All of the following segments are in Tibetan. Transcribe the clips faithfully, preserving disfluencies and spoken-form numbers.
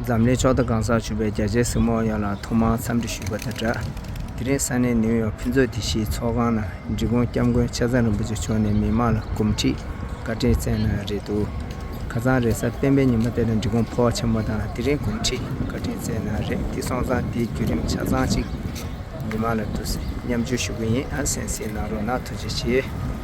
འཛམ་གླིང་ཕྱོགས་མཐའ་གང་སར་བཞུགས་པའི་རྒྱ་ཆེའི་གཟིགས་མོ་བ་ཡོངས་ལ་ཐོག་མར་འཚམས་འདྲི་ཞུས་པ་དང་སྦྲགས། དེ་རིང་ས་གནས་ནིའུ་ཡོག་ཕུན་ཚོགས་བདེ་སྐྱིད་ཚོགས་ཁང་ནང་འབྲི་གུང་སྐྱབས་མགོན་ཆེ་ཚང་རིན་པོ་ཆེ་མཆོག་ནས་མི་མང་ལ་གོམས་འདྲིས་བཀའ་དྲིན་བསྩལ་གནང་རེད་འདུག་ཁ་སང་རེས་གཟའ་སྤེན་པའི་ཉིན་མོ་དེ་ལ་འབྲི་གུང་ཕོ་བ་ཆེན་མོ་དང་དེ་རིང་གོམས་འདྲིས་བཀའ་དྲིན་བསྩལ་གནང་རེད། དེ་སོང་ཙང་དེའི་བརྒྱུད་རིམ་ཆ་ཚང་ཅིག་མི་མང་ལ་འདུག་སེ་མཉམ་སྤྱོད་ཞུ་གི་ཡིན། ཨ་གསན་གཟིགས་གནང་རོགས་གནང་། ཐུགས་རྗེ་ཆེ།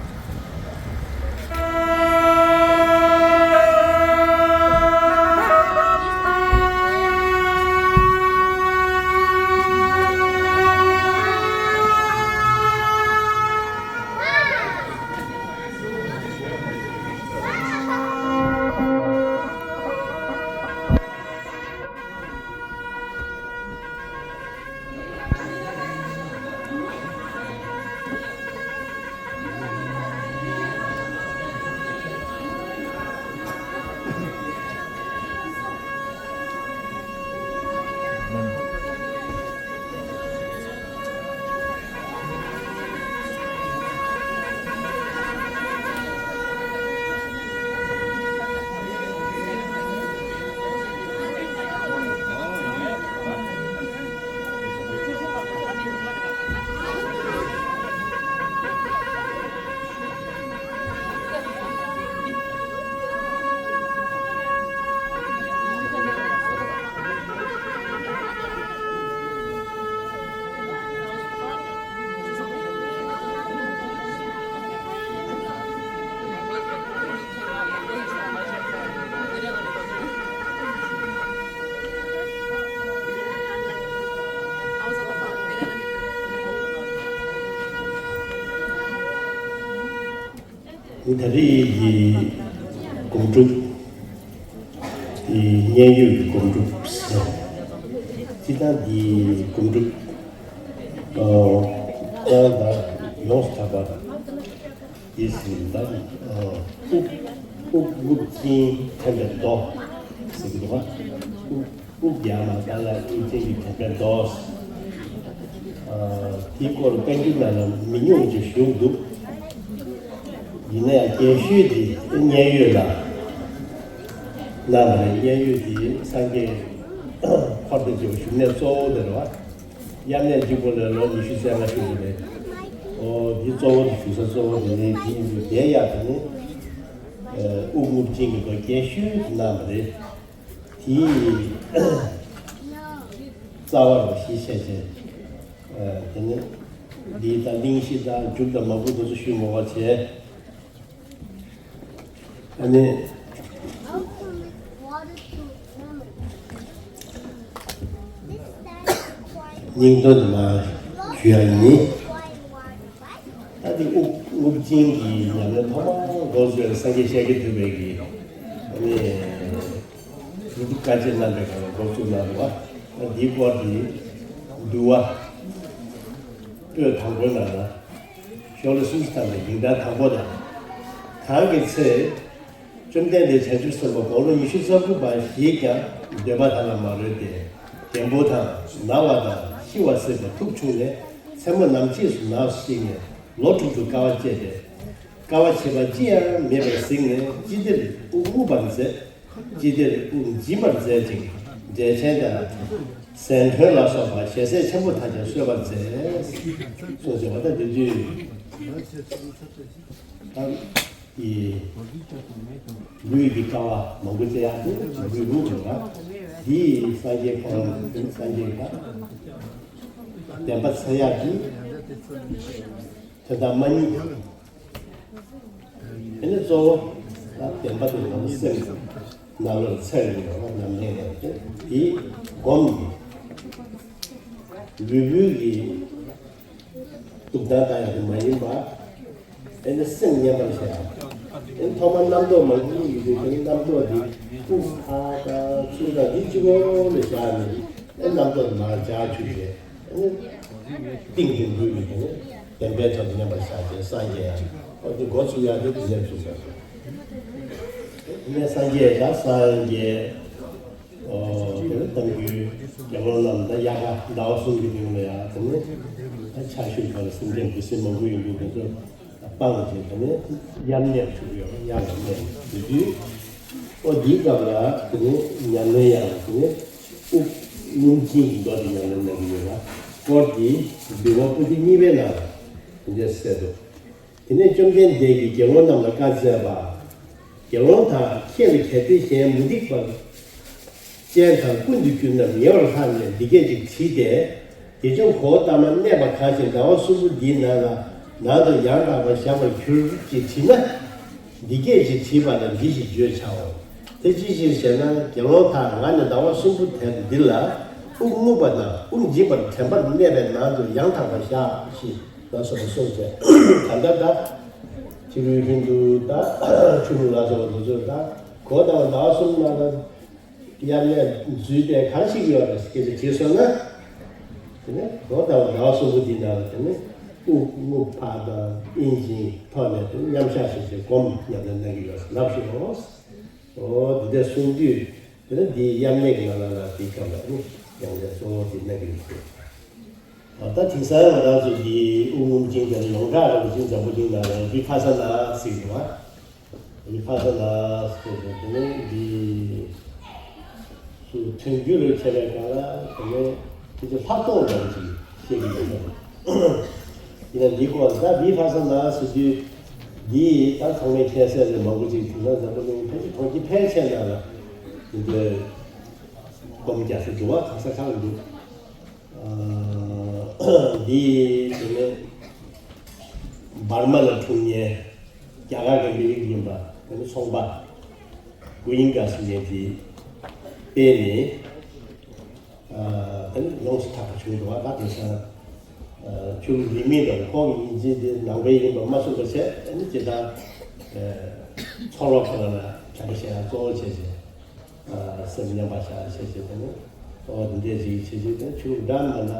ད་རེས་ཀྱི་སྒོམ་སྒྲུབ་དེ་མཉན་ཡོད་ཀྱི་སྒོམ་སྒྲུབ་ཟེར། སྤྱིར་བཏང་འདི་སྒོམ་སྒྲུབ་ཨ་ཁོང་དང་ཡོངས་སུ་གྲགས་པ་དེ་ཟིན་ད་ཨ་དབུགས་དབུགས་དབུགས་འབྱིན་དྲན་པའི་མདོ་ཟེར་གྱི་འདུག་ག་དབུགས་དབུགས་ཡར་ལ་བཏང་ལ་དབུགས་འབྱིན་གྱི་དྲན་པའི་མདོ། དེའི་སྐོར་བཀའ་འགྱུར་ནང་ལ་མི་ཉུང་ཅིག་བཞུགས་འདུག་ཡིན་ན་ཡང་རྒྱས་ཤོས་དེ་མཉན་ཡོད་ལ་གནང་བ་རེད། མཉན་ཡོད་དེ་སངས་རྒྱས་འཁོར་དང་བཅས་པ་བཞུགས་གནས་གཙོ་བོ་དེ་རེད་བ། དབྱར་གནས་གཅིག་པོ་ལ་ལོ་ཉི་ཤུ་རྩ་ལྔ་བཞུགས་པ་རེད། ཨོ་དེ་གཙོ་བོ་དེ་བཞུགས་ས་གཙོ་བོ་དེ་ནི་དེ་ཡིན་དུས་དེ་ཡག་དེ་ནི་དབུགས་རྔུབ་ཅན་གྱི་མདོ་རྒྱས་ཤོས་དེ་གནང་བ་རེད། དེའི་རྩ་བ་རུ་གཞི་བྱས་བྱས། དེ་ནས་འདིའི་ད་གླེང་གཞི་དང་མཇུག་དང་མང་པོ་དེ་ཚོ་ཞུས་མ་བ་བྱས། ཨ་ནི་སྙིང་དོན་དུ་མ་ཞུ་ཡ་ཡིན། ད་དེ་དབུགས་རྔུབ་ཅན་གྱི་ཉམས་ལེན་ཐོག་མར་འགོ་བཙུགས་སངས་རྒྱས་ཤཱཀྱ་ཐུབ་པའི་གི་ཨ་ནི། རུ་དྲུག་དཀའ་སྤྱད་རྣམ་པའི་སྒང་ལ་འགོ་བཙུགས་གནང་འདུག་བ། འདིའི་སྐོར་དེ་འདུལ་བ་པོད་དང་པོའི་ནང་ལ་ཤོ་ལོ་ཀ་སུམ་ཅུ་ཐམ་པའི་རིང་བསྲེལ་དང་པོ་དང་། གང་གི་ཚེ་བཅོམ་ལྡན་འདས་བྱང་ཆུབ་སེམས་དཔའ་དགུང་ལོ་ཉི་ཤུ་རྩ་དགུ་པ་བཞེས་ཀྱང་འདོད་པ་དག་ལ་མ་རོལ་ཏེ། རྒན་པོ་དང་ན་བ་དང་ཤི་བ་སྲིད་པ་ཐུག་བྱུང་ནས་མཚན་མོ་ནམ་ཕྱེད་སུ་ནགས་སུ་གཤེགས་ནས་ལོ་དྲུག་ཏུ་དཀའ་བ་སྤྱད་དེ། དཀའ་བ་བྱེད་པ་ཅི་ཡང་མེད་པར་གཟིགས་ནས་ཅི་བདེར་དབུགས་རྔུབ་པར་མཛད། ཅི་བདེར་དབུགས་འབྱིན་པར་མཛད་ཅིང་འབྲས་ཆན་དང་ཟན་ཐོན་ལ་སོགས་པ་ཞལ་ཟས་ཆེན་པོ་དག་ཀྱང་གསོལ་བར་མཛད། གསུངས་བྱས་པ་ད་དེ་དུས་ད་ཡི་ལུས་ཀྱི་དཀའ་བ་མང་པོ་སྤྱད་ཡག་དེ་ལུས་རུང་དུ་ར་འདི་ཡི་སངས་རྒྱས་ཁོ་རང་སངས་རྒྱས་ཀྱི་བདེན་པ་འཚོལ་ཡག་གི་དོན་དག་མ་རྙེད། དེ་ནི་གཙོ་བོ་ད་བདེན་པ་དེ་ལ་སེམས་ནང་ལོགས་ཚད་ཡོད་པ་ཉམས་ལེན་དང་དེ་དེའི་སྒོམ་ལུས་པོའི་གི་སྡུག་བསྔལ་ལྟ་ཡག་དེ་མ་ཡིན་པ། དེ་ནི་སེམས་མཉམ་པར་བཞག་དེ་ཐོག་མར་རྣམ་རྟོག་མང་པོ་ཡོད་དུས་དེ་ནི་རྣམ་རྟོག་དེ་དབུགས་ཧ་དང་ཚུར་དང་དེ་གཅིག་པོ་ལ་བཞག་ནས་དེ་རྣམ་རྟོག་མར་འཇགས་བཅུག་རྗེས། ཏིང་ངེ་འཛིན་གྱི་བདེན་པའི་ཐོག་ཏུ་མཉམ་པར་བཞག་ཅིང་སངས་རྒྱས་ཡང་ཨོ་དེ་འགོ་ཚུགས་ཡག་དེ་དེ་ནས་ཚུགས་པ་རེད། དེ་ནས་སངས་རྒྱས་དང་སངས་རྒྱས་ཨོ་དེ་ནས་གཏམ་རྒྱུད་རྒྱལ་པོ་རྣམས་དང་དབྱར་ཁ་ཟླ་བ་གསུམ་གྱི་རིང་ལ་ཡང་དེ་ནས་ད་ཆར་ཞུན་གང་ལ་སེམས་ཅན་འབུ་སྲིན་མང་པོ་ཡོང་དུས་དེ་ཚོ་སྤང་བྱས་དེ་ནས་དབྱར་གནས་བྱུང་ཡོད་དབྱར་ལ་གནས་དེ་དུས་ཨོ་དེའི་སྐབས་ལ་དེ་ནས་ཉམས་ལེན་ཡང་དེ་ནས། དབུགས་སྔོན་འབྱིན་གྱི་མདོ་དེ་ཉམས་ལེན་གནང་གི་ཡོད་ལ། སྐོར་འདི་འདུལ་བ་པོ་ཏི་གཉིས་པའི་ནང་ལ་དེ་འདྲས་གསལ་འདུག་དེ་ནས་བཅོམ་ལྡན་འདས་ཀྱིས་དགེ་སློང་རྣམས་ལ་བཀའ་སྩལ་པ། དགེ་སློང་དག་ཁྱེད་ལ་གལ་ཏེ་གཞན་མུ་སྟེགས་པ་ཅན་དང་ཀུན་ཏུ་གྱུར་རྣམས་ཉེ་བར་ལྷགས་ནས་འདི་སྐད་ཅེས་དྲིས་ཏེ། དགེ་སྦྱོང་གོའུ་ཏ་མ་གནས་པ་གང་ཞིག་ཟླ་བ་གསུམ་པོ་འདིའི་ནང་ལ་ནང་དུ་ཡང་དག་པར་བཞག་པར་གྱུར་ཅེས་དྲིས་ན། འདི་སྐད་ཅེས་དྲིས་པ་ལ་འདི་ཞེས་བརྗོད་བྱའོ། དེ་ཅི་ཕྱིར་ཞེ་ན། དགེ་སློང་དག་ང་ནི་ཟླ་བ་གསུམ་པོ་དེར་འདི་ལ་དབུགས་རྔུབ་པ་དང་དབུགས་འབྱིན་པར་དྲན་པར་གནས་པའི་ནང་དུ་ཡང་དག་པར་བཞག་ཅེས་ལ་སོགས་པ་གསུངས་པས། ད་ལྟ་ད་ཕྱི་རོལ་ཧིན་དུ་ད་ཆུ་ལུག་ལ་སོགས་པ་དེ་ཚོས་ད་གོའུ་ཏ་མ་ཟླ་བ་གསུམ་ནང་ལ་དབྱར་གནས་འཛུལ་ཏེ་གང་ཞིག་ཡོད་རེད་ཟེར་དྲིས་སོང་ན། དེ་ནས་གོའུ་ཏ་མ་ཟླ་བ་གསུམ་པོ་འདི་ནང་ལ་དེ་ནས་དབུགས་རྔུབ་པ་དང་དབུགས་འབྱིན་ཐོག་ནས་དེ་ནས་མཉམ་བཞག་བྱས་ཏེ་སྒོམ་ཉམས་ལེན་གནང་གི་ཡོད་ལབ་ཤོག་འོ་འདི་འདྲ་གསུངས་དུས་དེ་ནས་འདིའི་དབྱར་གནས་ཀྱི་ནང་ལ་འདིའི་སྐབས་ལ་ནི་ཉམས་ལེན་གཙོ་བོ་འདི་གནང་གི་ཡོད། ད་དེང་སང་ང་རང་ཚོ་འདི་དབུགས་རྔུབ་ཅིང་དེ་ནས་ཡོངས་གྲགས་རིན་པོ་ཆེ་འཛམ་བུ་གླིང་ནང་ལ་བི་ཕ་ས་ན་ཟེར་གྱི་འདུག་བ། བི་ཕ་ས་ན་ཟེར་དུས་དེ་ནས་འདི་སུ་དོན་བརྒྱུད་རེ་བྱས་པའི་སྒང་ལ་དེ་ནས་དེ་ཚོ་ལྷག་མཐོང་འདྲ་བོ་ཅིག་བཤད་ཀྱི་ཡོད་རེད། ཡིན་ན་འདིའི་སྐོར་ད་བི་ཕ་ས་ན་ཟེར་དུས་འདི་ད་ཚང་མས་མཁྱེན་གསལ་རེད། མང་པོ་ཅིག་དེང་སང་འཛམ་བུ་གླིང་ཕལ་ཆེར་གྲོང་ཁྱེར་ཕལ་ཆེར་ནང་ལ་འདི་འདྲའི་སྒོམ་རྒྱག་ས་འདུག་བ། གང་ས་གང་འདུག་འདི་དེ་ནས་འབར་མ་ལ་འཁྲུངས་མཁན་རྒྱ་གར་གྱི་མི་རིགས་ཡིན་པ་དེ་ནས་ཚོང་པ་ཀུ་ཡིན་ཀ་ཟེར་མཁན་དེ་སྤེལ་ནས་དེ་ནས་ཡོངས་སུ་གྲགས་པ་བྱུང་འདུག་བ། ད་དེང་སང་ཆོས་ལུགས་རིས་མེད་དང་ཁོང་གི་ཉིན་བྱེད་དེ་ནང་པའི་ཡིན་པ་མ་གསུངས་པ་བྱས། དེ་ནས་ཇི་ལྟར་ཚོགས་ལོག་ཁོ་ན་ལ་དྲན་པ་བྱེད་ཡ་གཙོ་བོ་བྱས་བྱས། སེམས་མཉམ་པར་བཞག་བྱས་བྱས་དེ་ནས་ཨོ་འདི་འདྲས་ཅིག་བྱས་བྱས་དེ་ཆུ་འགྲམ་མ་ན་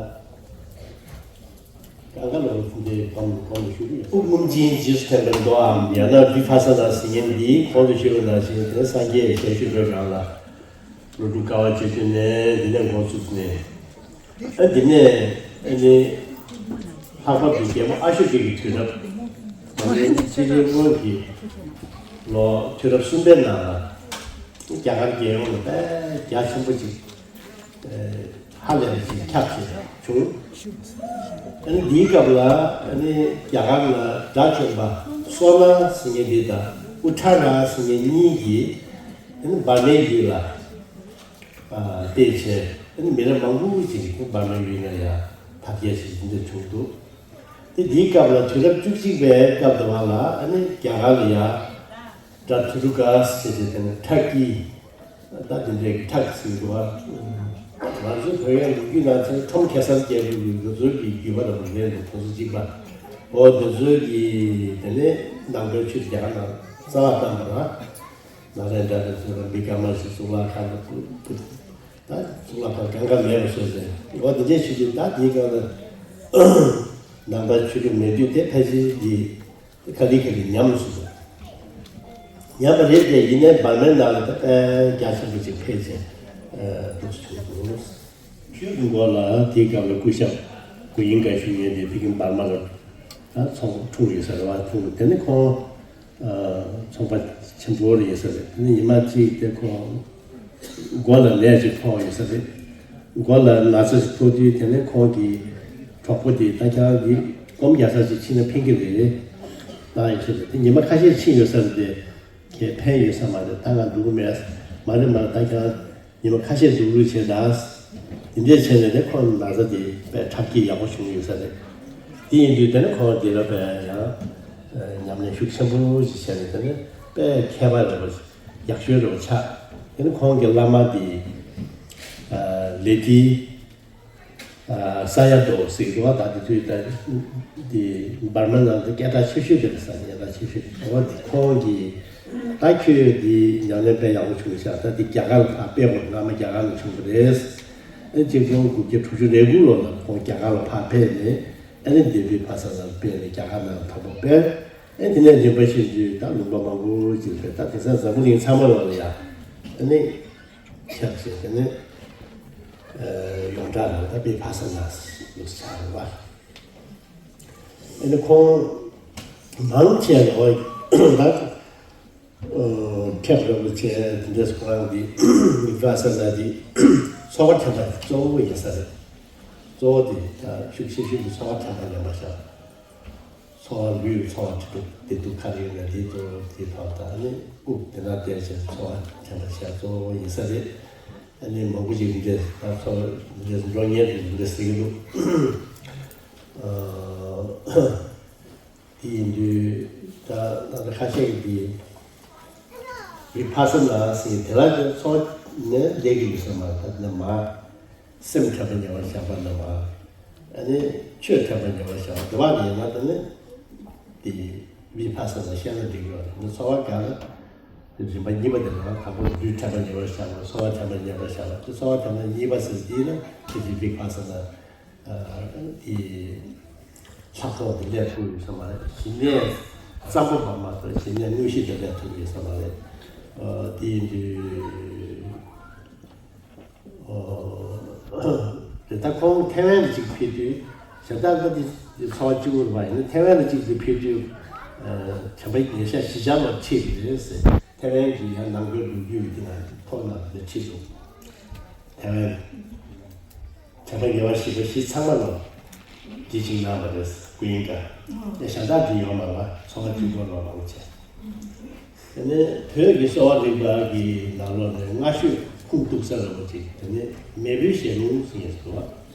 གང་ག་ལོ་འདི་གོམ་གོམ་ཞུ་གི་ཡོད། དབུགས་རྔུབ་ཅིང་རྗེས་སུ་དྲན་པའི་མདོའམ་ཡང་ན་བི་ཕ་ས་ན་ཟེར་མཁན་འདི་གོང་དུ་ཞུས་པ་ནང་བཞིན་དེ་སངས་རྒྱས་ཞལ་བཞུགས་པའི་སྒང་ལ་ལོ་དྲུག་དཀའ་བ་སྤྱད་བྱས་ནས་འདི་ནས་འགོ་བཙུགས་ནས། ཨ་འདི་ནས་ཨ་ནི་ལྷག་པར་དུ་རྒྱལ་པོ་ཨ་ཤོ་ཀའི་དུས་རབས་ནང་བཞིན་ཕྱི་ལོའི་སྔོན་གྱི་ལོ་དུས་རབས་གསུམ་པའི་ནང་ལ་རྒྱ་གར་རྒྱལ་ཡོངས་ལ་དཔེ་རྒྱ་ཆེན་པོ་ཅིག་ཧ་ལས་པ་ཅིག་ཁྱབ་ཅིག་བྱུང་། ཨ་ནི་འདིའི་སྐབས་ལ་ཨ་ནི་རྒྱ་གར་ལ་དགྲ་བཅོམ་པ་སོ་ན་ཟེར་མཁན་འདི་དང་ཨུ་ཊ་ར་ཟེར་མཁན་གཉིས་ཀྱིས་ཨ་ནི་འབར་མའི་ཡུལ་ལ། བལྟས་བྱས་ཨ་ནི་མི་རབས་མང་པོ་ཅིག་གིས་ཁོ་འབར་མའི་ཡུལ་ནང་ཡང་དར་རྒྱས་ཤིག་འདི་འདྲ་བྱུང་འདུག་དེ་འདིའི་སྐབས་ལ་དུས་རབས་བཅུ་གཅིག་པའི་སྐབས་དུ་བ་ལ་ཨ་ནི་རྒྱ་གར་ལ་ཡང་དགྲ་ཐུ་རུ་ཀ་ཟེར་བྱས་དེ་ནི་ཐར་ཀི་ད་འདི་འདྲའི་ཐར་ཀི་ཟེར་འདུག་བ། ང་ཚོའི་བོད་ཡིག་ལོ་རྒྱུས་ནང་ཚན་ཁྲོམ་གེ་སར་རྒྱལ་པོ་ཡི་འདི་ཚོའི་གི་བརྒྱུད་པ་དང་འབྲེལ་འདུག་དེ་ཚོ་གཅིག་པ། འོ་དེ་ཚོའི་གི་དེ་ནས་ནང་པའི་ཆོས་རྒྱ་གར་ནང་རྩ་བ་བཏང་བ་ར། ནཱ་ལེནྡྲ་དང་ཚུར་ལ་འབི་ཀ་མ་ཤི་གཙུག་ལག་ཁང་དང་ཀུ་ཀུ་ད་གཙུག་ལག་ཁང་གང་ག་མེད་པ་བཟོས་ཟེར། འོ་དེ་འདྲའི་ཆོས་ཀྱི་ད་དེའི་སྒང་ལ་ནང་པའི་ཆོས་ཀྱི་མེད་དུས་དེ་ཕལ་ཆེར་འདི་ག་ལེ་ག་ལེ་ཉམས་སུ་སོང་། ཉམས་པ་རེད་དེ་ཡིན་ནའི་འབར་མའི་ནང་ལ་ད་དཔེ་རྒྱ་ཆེན་པོ་ཅིག་འཕེལ་ཆེ་འདུག་སེ་བྱུང་འདུག་ཆོས་ཀྱི་སྐོར་ལ་དེའི་སྐབས་ལ་སྐུ་ཞབས་ཀུ་ཡིན་ཀ་ཞུ་མཁན་དེ་ཕ་གི་འབར་མ་ལ་ད་ཚོང་འཁྲུངས་ཡོད་ས་རེད་བ། འཁྲུངས་དེ་ནི་ཁོང་ཚོང་པ་ཆེན་པོ་རེད་ཡོད་ས་རེད། དེ་ནི་ཉི་མ་གཅིག་དེ་ཁོང་མགོ་ལ་ནད་ཅིག་ཕོག་ཡོད་ས་རེད། མགོ་ལ་ན་ཚ་ཞིག་ཕོག་དུས་དེ་ནི་ཁོང་གི་གྲོགས་པོ་དེ་ད་ཁྱེད་རང་འདི་སྒོམ་རྒྱག་ས་ཅིག་ཕྱིན་ན་ཕན་གི་རེད་ལབ་ཡོད་ས་རེད། དེ་ཉི་མ་ཁ་ཤས་ཕྱིན་ཡོད་ས་རེད་དེ། ཁྱེད་ཕན་ཡོད་ས་མ་རེད། ད་ང་འགྲོ་གི་མེད། མ་རེད་མ་རེད། ད་ཁྱེད་རང་ཉི་མ་ཁ་ཤས་འདུག་རོགས་བྱེད་ད། དེ་འདྲས་བྱས་ནས་ནི་ཁོང་ན་ཚ་དེ་དཔེ་དྲག་སྐྱེད་ཡག་པོ་བྱུང་ཡོད་ས་རེད། དེ་ཡིན་དུས་དེ་ནི་ཁོང་དེ་ལ་དཔེ་ཡང་ཉམས་ལེན་ཤུགས་ཆེན་པོ་ཞིག་བྱས་ནས་དེ་ནི་དཔེ་མཁས་པ་རེད་པ། ཡག་ཤོས་རེད་པ་ཆགས། དེ་ནི་ཁོང་གི་བླ་མ་དེ་ལེ་ཏི། ས་ཡ་རྡོ་ཟེར་གྱི་འདུག་བ། ད་དེ་དུས་ད་དེ་འབར་མ་ནང་དུ་སྐད་གྲགས་ཆེ་ཤོས་དེ་རེད་ས། སྐད་གྲགས་ཆེ་ཤོས། འོ་དེ་ཁོང་གིས་ད་ཁྱོད་འདི་ཉམས་ལེན་དཔེ་ཡག་པོ་བྱུང་ཤག་ད་འདི་རྒྱ་གར་ལ་ཕར་སྤེལ་དགོས། བླ་མ་རྒྱ་གར་ནས་བྱུང་བ་རེད། ཨེ་གཅིག་སྟོང་དགུ་བརྒྱ་དྲུག་ཅུ་རེ་དགུ་ལོ་ལ་ཁོང་རྒྱ་གར་ལ་ཕར་ཕེབས་ནས་ཨ་ནི་འདི་བི་ཕ་ས་ལ་སྤེལ་ནས་རྒྱ་གར་ནང་ལ་དང་པོ་སྤེལ། ཨེ་དེ་ནས་རིམ་པ་བཞིན་དུ་ད་ལུང་པ་མང་པོ་ཅིག་ཕེབས། ད་དེང་སང་འཛམ་བུ་གླིང་ཚང་མ་ལ་ཡ་ཨ་ནི། ཁྱབ་བྱས་དེ་ནས་ཡོངས་གྲགས་ལ་ད་བི་ཕ་ས་ན་ལུགས་ཆགས་རེད་བ། ཨ་ནི་ཁོང་མང་ཆེ་བ་ད་ཁྱབ་རབ་ལ་བྱས་དེ་འདྲས་ཁོ་རང་གི་བི་ཕ་ས་ན་དེ་ ཚོར་བ་དྲན་པ་གཙོ་བོ་ཡིན་ས་རེད། གཙོ་བོ་དེ་ད་ཤུགས་ཆེ་ཤོས་དེ་ཚོར་བ་དྲན་པ་ཉམས་པ་བཞག་ཚོར་བ་ལུས་ཚོར་བ་དྲན་པ་དེ་སྡུག་ཁ་རེ་ཡོད་ན་དེ་གཙོ་བོ་དེ་ཐོག་ད་ནི་དབུགས་དེ་ན་བསྡད་བྱས་ཚོར་བ་དྲན་པ་བཞག་གཙོ་བོ་ཡིན་ས་རེད། ཨ་ནི་མང་པོ་ཞིག་འདི་ད་ཚོར་བ་འདི་འགྲོ་ཉེར་འདི་ཟེར་གྱི་འདུག་ཨ། དེ་ཡིན་དུས་ད་ད་ལྟ་ཁ་ཤས་ཀྱིས་བི་ཕ་ས་ན་ཟེར་དེ་ལ་ཀྱང་ཚོགས་ནས་བསྡད་ཀྱི་ཡོད་ས་མ་རེད། ད་དེ་ནས་མ་སེམས་ཁྲལ་པ་ཉེ་བར་བཞག་པ་ན་མ་ཨ་ནི་ཆོས་ཁྲལ་པ་ཉེ་བར་བཞག་པ་དེ་བ་ཡིན་ན་ད་ནི་དེ་བི་ཕ་ས་ན་བཤད་ན་འགྲིག་ཡོད་རེད། ནི་ཚོགས་པ་ག་ལ་དེ་རིམ་པ་གཉིས་པ་དེ་ལ་དང་པོ་ལུས་ཁྲལ་པ་ཉེ་བར་བཞག་པ་ཚོགས་པ་ཁྲལ་པ་ཉེ་བར་བཞག་པ་དེ་ཚོགས་པ་ཁྲལ་པ་གཉིས་པ་ཟེར་དེ་ལ་དེ་བི་ཕ་ས་ན། དེ་ལྷག་ཐོག་ཏུ་སླེབས་ཐུབ་ཡོད་ས་མ་རེད། ཞི་གནས་གཙང་པོ་བ་མ་གཏོགས་ཞི་གནས་དངོས་གཞི་དུ་སླེབས་ཐུབ་ཡོད་ས་མ་རེད། དེ་ཡིན་དུས་དེ་ལྟ་ཁོང་ཐེ་ཝན་དུ་གཅིག་ཕེབས་དུས་ཞབས་ཏག་ཏག་དེ་ཚོ་བ་གཅིག་པུར་བ་ཡིན་ན་ཐེ་ཝན་དུ་གཅིག་ཏུ་ཕེབས་དུས་བྱམས་པ་ཉེ་ཤ་ཞི་བྱ་ལ་ཁྲིད་རེད་ཟེར། ཐེ་ཝན་གྱི་ཡང་ནང་ཁུལ་ལོ་རྒྱུས་ཀྱི་དེ་ན་ཐོག་ན་ཁྲིད་འདུག་ཐེ་ཝན། བྱམས་པ་ཉེ་བར་ཞི་བ་ཞི་ཚང་མ་ལ་དྲིན་ཆེན་གནང་བ་རེད། སྐུ་ཡིན་ཀ་ཨེ་ཞང་ཏང་དྲིན་ཡོད་མ་ལ་ཚོགས་པ་གཅིག་པོ་ལ་མང་ཆེ། དེ་ནས་བོད་ཀྱི་གསོ་བ་རིག་པ་གི་ནང་ལོགས་ནས་སྔ་ཤོས་ཁུངས་གཏུགས་ས་ར་བ་ཅིག་དེ་ནས་མེས་པོའི་ཞལ་ལུང་ཟེར་ཡས་སོ།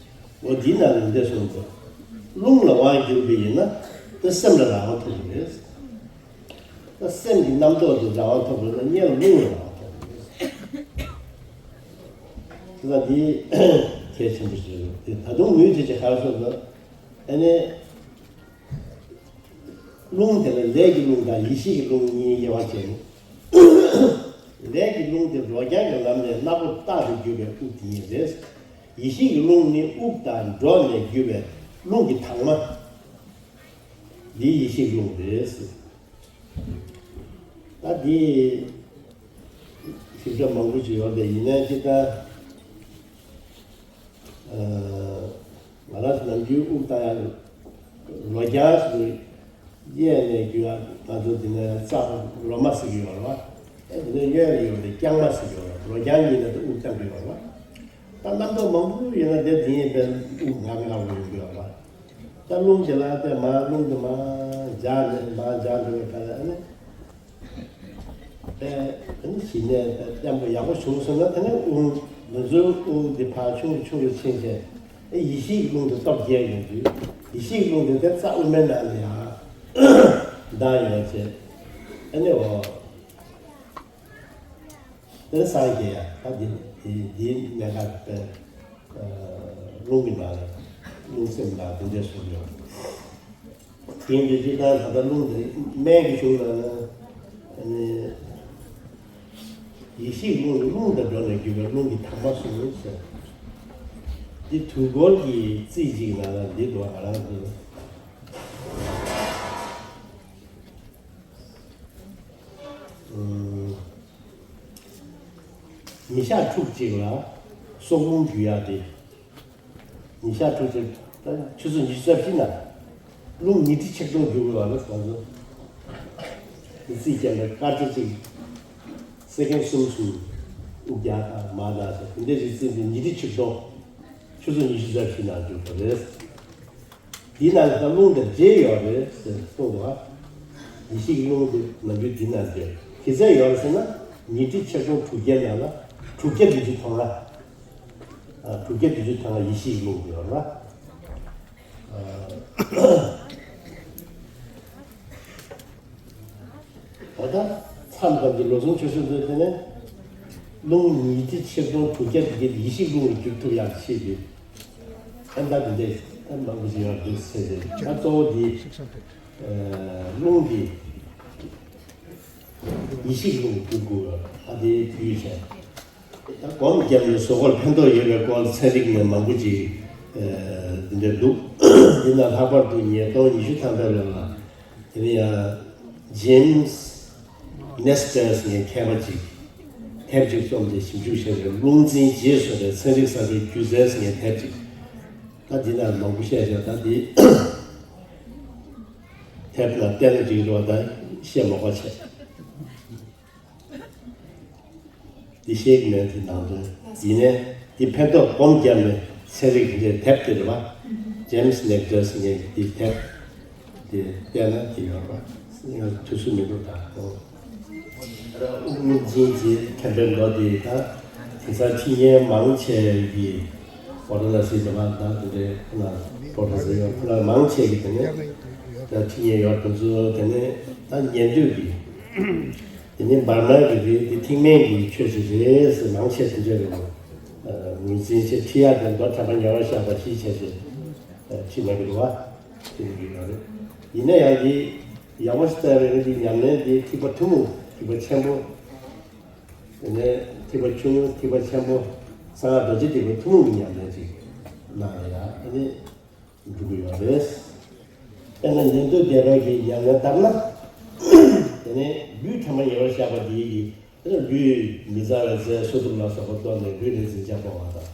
འོ་འདི་ནང་ལ་འདས་སོང་ཙང་རླུང་ལ་དབང་བསྒྱུར་བ་ཡིན་ན་དེ་སེམས་ལ་རང་དབང་ཐོབ་ཀྱི་རེད། ད་སེམས་ཀྱི་རྣམ་རྟོག་དེ་རང་དབང་ཐོབ་དགོས་ན་སྔོན་ལ་རླུང་ལ་རང་དབང་ཐོབ་དགོས། དེ་ལ་འདི་གལ་ཆེན་པོ་ཞིག་རེད། དེ་ད་དུང་ངོས་དེ་ཅིག་ག་རེ་སོང་ཟེར་ན། ཨ་ནི་རླུང་དེ་ལ་ལས་ཀྱི་རླུང་དང་ཡེ་ཤེས་ཀྱི་རླུང་གཉིས་དབྱེ་བ་བྱས་ནས། ལས་ཀྱི་རླུང་དེ་རོ་རྐྱང་གི་ལམ་ནས་སྣ་བོ་རྟག་ཏུ་རྒྱུ་བའི་དབུགས་དེ་ཉིད་རེད། ཡེ་ཤེས་ཀྱི་རླུང་ནི་དབུགས་དང་འགྲོགས་ནས་རྒྱུ་བའི་རླུང་གི་དྭངས་མ། འདི་ཡེ་ཤེས་རླུང་རེད། ད་འདི་ཞིབ་ཆ་མང་པོ་ཞིག་ཡོད་པས་ཡིན་ནའི་ཅི་ལྟར་ང་རང་ཚོ་ནམ་རྒྱུན་དབུགས་བཏང་ཡག་རོ་རྐྱང་ཞིག་གཡས་ནས་རྒྱུ་ཡག་ང་ཚོ་འདི་ནས་རྩ་རོ་མ་ཟེར་གྱི་ཡོད་རེད་བ། ཨེ་འདི་ནས་གཡོན་ལ་ཡོད་པའི་རྐྱང་མ་ཟེར་གྱི་ཡོད་རེད། རོ་རྐྱང་གཉིས་ནས་དབུགས་བཏང་གི་ཡོད་རེད་བ། ད་རྣམ་རྟོག་མང་པོ་ཡོད་ན་དེ་འདི་ཡིན་པའི་དབུགས་ངར་ངར་ཡོང་གི་ཡོད་རེད་བ། ད་རླུང་དེ་ལ་དེ་མ་རླུང་དེ་མ་འཇགས་ནས་མ་འཇགས་འགྲོ་བའི་ཁ་ལ་ཨ་ནི། དེ་ཨ་ནི་ཞི་གནས་དེ་བརྟན་པོ་ཡག་པོ་བྱུང་སོང་ན་དེ་ནས་དབུགས་ང་ཚོའི་དབུགས་དེ་ཕར་ཆུང་རུ་ཆུང་རུ་ཕྱིན་བྱས་ཨེ་ཡེ་ཤེས་ཀྱི་རླུང་དེ་སྟོབས་རྒྱས་ཡོང་དུས་ཡེ་ཤེས་ཀྱི་རླུང་དེ་དེ་རྩ་དབུ་མའི་ནང་ལ་ཡང་ལྡང་ཡོང་བྱས་ཨ་ནི་འོ། དེ་སངས་རྒྱས་ཡང་ད་འདི་འདི་འདིའི་གནད་འགག་དེ་རླུང་གི་ནང་ལ་རླུང་སེམས་ནང་དེ་འདྲས་གསུངས་ཡོད། དེ་འདི་ཅི་ལྟར་ད་ལྟ་རླུང་དེ་སྨན་གྱི་གཞུང་ལ་ནི་ཡེ་ཤེས་རླུང་རླུང་དང་འགྲོགས་ནས་རྒྱུ་བའི་རླུང་གི་དྭངས་མ་གསུངས་ཟེར། འདི་དུས་འཁོར་གྱི་རྩིས་གཅིག་ནང་ལ་འདི་འདུག་ང་རང་ཚོ། ཉིན་ཞག་ཕྲུགས་གཅིག་ལ་སྲོག་རླུང་རྒྱུ་ཡག་དེ། ཉིན་ཞག་ཕྲུགས་གཅིག་ད་ཆུ་ཚོད་ཉི་ཤུ་རྩ་བཞི་ན་རླུང་ཉི་ཁྲི་ཆིག་སྟོང་རྒྱུ་དགོས་པ་ལ་ང་ཚོ་མི་རྩིས་ཀྱང་ད་སྐར་ཆ་གཅིག་སེ་ཀན་གསུམ་གསུམ་དབུགས་རྒྱག་དང་མར་ལ་ཟེར་དེ་འདྲའི་རིགས་རྩིས་འདི་ཉི་ཁྲི་ཆིག་སྟོང་ཆུ་ཚོད་ཉི་ཤུ་རྩ་བཞི་ན་རྒྱུ་དགོས་རེད། དེའི་ནང་ལ་རླུང་དང་འདྲེས་ཡོད་རེད་ཟེར་གསུངས་འདུག་ཨ། ཡེ་ཤེས་ཀྱི་རླུང་དེ་ནམ་རྒྱུན་འདི་ན་འདྲེས། ག་ཚད་ཡོད་རེད་ཟེར་ན་ཉི་ཁྲི་ཆིག་སྟོང་དྲུག་བརྒྱ་ནང་ལ་དྲུག་བརྒྱ་བདུན་ཅུ་དོན་ལྔ། ཨ། དྲུག་བརྒྱ་བདུན་ཅུ་དོན་ལྔ་ཡེ་ཤེས་ཀྱི་རླུང་དེ་ཡོད་རེད་བ། ཨ། ད་ལྟ་མཚམས་ཙམ་གྱི་ལོ་གསུམ་ཆུ་ཚོད་དེ་དེ་ནས་རླུང་ཉི་ཁྲི་ཆིག་སྟོང་དྲུག་བརྒྱ་དེ་གའི་ཡེ་ཤེས་རླུང་ལ་འགྱུར་ཐུབ་ཡག་ཤེས་ཏེ། ཨ་ད་དེ་འདྲས་ཨ་མང་པོ་ཞིག་ཡོད་འདུག་ཟེར་ཏེ་ད་གཙོ་བོ་དེ་རླུང་དེ་ཡེ་ཤེས་རླུང་ལ་འགྱུར་དགོས་ཨ་དེ་ཡོད་བྱས། ད་སྒོམ་བརྒྱབ་ནས་གཟུགས་པོར་ཕན་ཐོགས་ཡོད་པའི་སྐོར་ཚན་རིག་ནས་མང་པོ་ཅིག་འདི་འདྲ་འདུག་འདི་ན་ལྷག་པར་དུ་ཉིས་སྟོང་ཉི་ཤུ་ཐམ་པའི་ལོ་ལ་དེ་ནས་ཡང་James Nestor ཟེར་མཁན་མཁས་པ་ཅིག་དེབ་ཅིག་རྩོམ་སྟེ་ཞིབ་འཇུག་བྱས་པའི་རླུང་འཛིན་རྗེས་བཟུང་བའི་ཚན་རིག་གསར་པའི་སྒྱུ་རྩལ་ཟེར་མཁན་དེབ་ཅིག་ད་འདི་ན་མང་པོ་བཤད་བྱས་ད་འདི་དེབ་ལ་བལྟས་ན་འགྲིག་རོགས་ད་བཤད་མ་དགོས་བྱས། འདི་ཤེས་ཀྱི་མེད་དེ་ནང་དོན་ཡིན་ནའི་ འདི་ཕན་ཐོགས་སྒོམ་བརྒྱབ་ནས་ཚན་རིག་འདི་དེབ་དེ་རེད་བ། James Nichols ངས་འདི་དེབ་འདི་བལྟས་ན་དེ་ཡོད་རེད་བ། ང་ཐུགས་སུ་མི་འདུག་ད། དབུགས་ནུབ་འཛིན་གྱི་མཁན་པོའི་མདོ་དེ་ད་དེང་སང་ཁྲིད་མཁན་མང་ཆེ་གི་ཝ་ར་ཎ་སི་དེ་མ་ད་དེ་འདྲའི་ཁོ་ན་པོ་རོ་ཕེ་སར་ཡོད་ཁོ་ན་མང་ཆེ་གི་དེ་ནས་ད་ཁྲིད་མཁན་ཡོད་དེ་ཚོ་དེ་ནས་ད་ཉན་འདོད་ཀྱི། དེ་ནི་འབར་མའི་རིགས་རུས་དེ་ཐེག་དམན་གྱི་ཆོས་ཤིག་རེད་ཟེར་མང་ཆེ་དེ་འདྲ་རེད་མོད། ངོས་འཛིན་བྱེད་ཁྲིད་ཡག་དེ་མདོ་དྲན་པ་ཉེ་བར་བཞག་པ་ཞིག་བྱས་ཤིང་ཁྲིད་མ་གི་རེད་བ། དེ་འདྲ་ཡོད་རེད། ཡིན་ན་ཡང་དེ་ཡག་པོ་ཞིག་བལྟས་པ་ཡིན་ན་དེ་ཉམས་ལེན་དེ་ཐེག་པ་ཐུན་མོང་ཐེག་པ་ཆེན་པོ། དེ་ནས་ཐེག་པ་ཆུང་ངུ་ཐེག་པ་ཆེན་པོ། གསང་སྔགས་རྡོ་རྗེ་ཐེག་པ་ཐུན་མོང་གི་ཉམས་ལེན་ཅིག་གནང་ཡ་ཨ་ནི། འགྲོ་གི་ཡོད་རེད། དཔེར་ན་ཉན་ཐོས་སྡེ་པ་གི་ཉམས་ལེན་ལྟར་ན། དེ་ནས་ལུས་དྲན་པ་ཉེ་བར་བཞག་པ་འདི་ཡིས་དེ་ནས་ལུས་མི་གཙང་བའི་རྫས་སོ་ཐུབ་ལ་སོགས་པ་གཏོར་ནས་ལུས་ལས་འཛིན་བྱ་སྤོང་བ་དང་།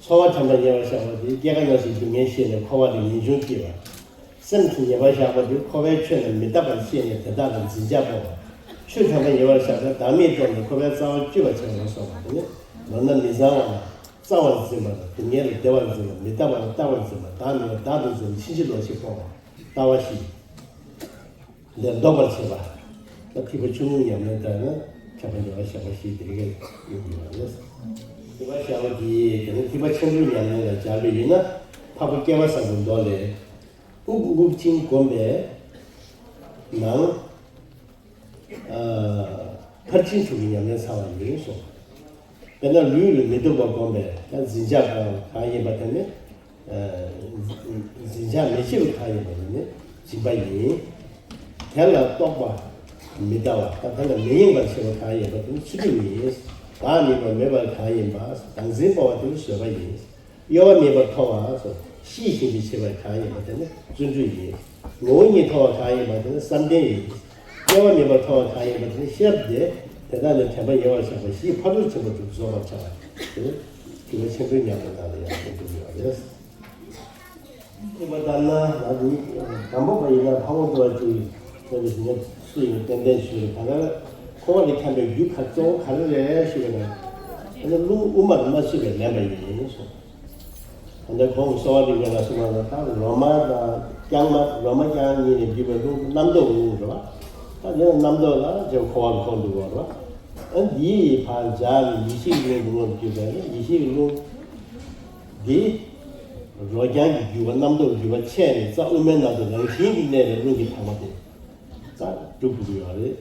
ཚོར་བ་དྲན་པ་ཉེ་བར་བཞག་པ་འདི་སྐྱེ་རྒ་ན་འཆིའི་སྡུག་བསྔལ་ཤེས་ནས་འཁོར་བ་ལས་ངེས་འབྱུང་སྐྱེ་བ། སེམས་ཉེ་བར་བཞག་པ་འདི་འཁོར་བའི་ཆོས་རྣམས་མི་རྟག་པར་ཤེས་ནས་དེ་དག་ལ་འཛིན་བྱ་སྤོང་བ། ཆོས་དྲན་པ་ཉེ་བར་བཞག་པ་བདག་མེད་རྟོགས་ནས་འཁོར་བའི་རྩ་བ་གཅོད་པར་བྱེད་པ་ལ་སོགས་པ་དེ་ནི་ལོ་ན་མི་གཙང་བ་ལ། གཙང་བར་འཛིན་པ་དང་སྡུག་བསྔལ་ལ་བདེ་བར་འཛིན་པ། མི་རྟག་པ་ལ་རྟག་པར་འཛིན་པ། བདག་མེད་པ་རྟག་ཏུ་འཛིན་པ། ཕྱིན་ཅི་ལོག་ཕྱིར་སྤོང་བ། ལྟ་བ་བཞི་ལས་ལྡོག་པར་བྱེད་པ། ད་ཐེག་པ་ཆུང་ངུའི་ཉམས་ལེན་ལྟར་ན་ཁྱབ་པ་ཉེ་བར་བཞག་པ་བཞི་དེ་གས་ཡིན་དགོས་པ་རེད། ཉེ་བར་བཞག་པ་འདི་དེ་ནི་ཐེག་པ་ཆེན་པོའི་ཉམས་ལེན་ལ་སྦྱར་བ་ཡིན་ན་འཕགས་པ་སྐལ་བ་བཟང་པོའི་མདོ་ལས། དབུགས་རྔུབ་ཅིང་བསྒོམས་པས་ནང་། ཨ། ཕར་ཕྱིན་དྲུག་གི་ཉམས་ལེན་ཚང་བ་ཡིན་གསུངས། དཔེར་ན་ལུས་ལ་མི་སྡུག་པ་བསྒོམས་པས་ད་འཛིན་བྱ་གང་ཡིན་པ་དེ་ནི། ཨ། འཛིན་བྱ་མི་བྱེད་པ་གང་ཡིན་པ་དེ་ནི་སྦྱིན་པ་ཡིན། དེ་ལ་རྟོག་པ་མི་ལྟ་བ་ད་དེ་ལ་མི་གཡེང་བར་བྱེད་པ་གང་ཡིན་པ་དེ་ནི་ཚུལ་ཁྲིམས་ཡིན། བདག་མེད་པ་མེད་པ་གང་ཡིན་པ་བདག་འཛིན་སྤོང་བ་དེ་ནི་བཟོད་པ་ཡིན། གཡོ་བ་མེད་པར་མཐོང་བ་སོགས་ཤེས་བཞིན་དུ་བྱེད་པ་གང་ཡིན་པ་དེ་ནི་བརྩོན་འགྲུས་ཡིན། ངོ་བོ་ཉིད་མཐོང་བ་གང་ཡིན་པ་དེ་ནི་བསམ་གཏན་ཡིན། གཡོ་བ་མེད་པར་མཐོང་བ་གང་ཡིན་པ་དེ་ནི་ཤེས་རབ་སྟེ། དེ་དག་ནི་དྲན་པ་ཉེ་བར་བཞག་པ་བཞིས་ཕ་རོལ་ཕྱིན་པ་དྲུག་རྫོགས་པར་བྱ་བ་དེ་ནི་ཐེག་པ་ཆེན་པོའི་ཉམས་ལེན་ནང་ལ་ཡང་འདུ་ཡོད་རེད། ཐེག་པ་ལྟར་ན་ང་ནི་དང་པོ་པ་ཡིན་ན་ཕ་བོང་ཁྲོ་བ་ཅིག་ཡོད་པའི་ཞིང་ཁམས་སུ་ཡིན་ཏན་ཏན་ཞུས་པ་ད་ལྟ་འཁོར་བ་ལས་འཁྱམས་པའི་རྒྱུ་ག་གཙོ་བོ་ག་རེ་རེད་ཞུས་པ་ན། ཨ་ནི་རླུང་དབུ་མར་མ་ཚུད་པས་ལེན་པ་ཡིན་གསུངས། ད་ལྟ་གོང་གི་གསོ་བ་རིག་པའི་ལ་གསུངས་པ་ན་ད་རོ་མ་དང་རྐྱང་མ་རོ་མ་རྐྱང་གཉིས་ནས་བརྒྱུད་པའི་རླུང་རྣམ་རྟོག་རླུང་རེད་བ། ད་དེ་ལ་རྣམ་རྟོག་ལ་ཅེས་འཁོར་བ་ལ་འཁོར་འདུག་བ་རེད་བ། ཨ་འདིའི་བར་སྦྱར་ནས་ཡེ་ཤེས་ཀྱི་རླུང་དུ་དངོས་སུ་བརྒྱུད་པས་ནི་ཡེ་ཤེས་ཀྱི་རླུང་འདི། རོ་རྐྱང་གི་རྒྱུ་བ་རྣམ་རྟོག་རྒྱུ་བ་ཆད་ནས་རྩ་དབུ་མའི་ནང་དུ་རང་བཞིན་གྱིས་གནས་པའི་རླུང་གི་དྭངས་མ་དེ་ད་སྒྲུབ་དགོས་ཀྱི་ཡོད་རེད།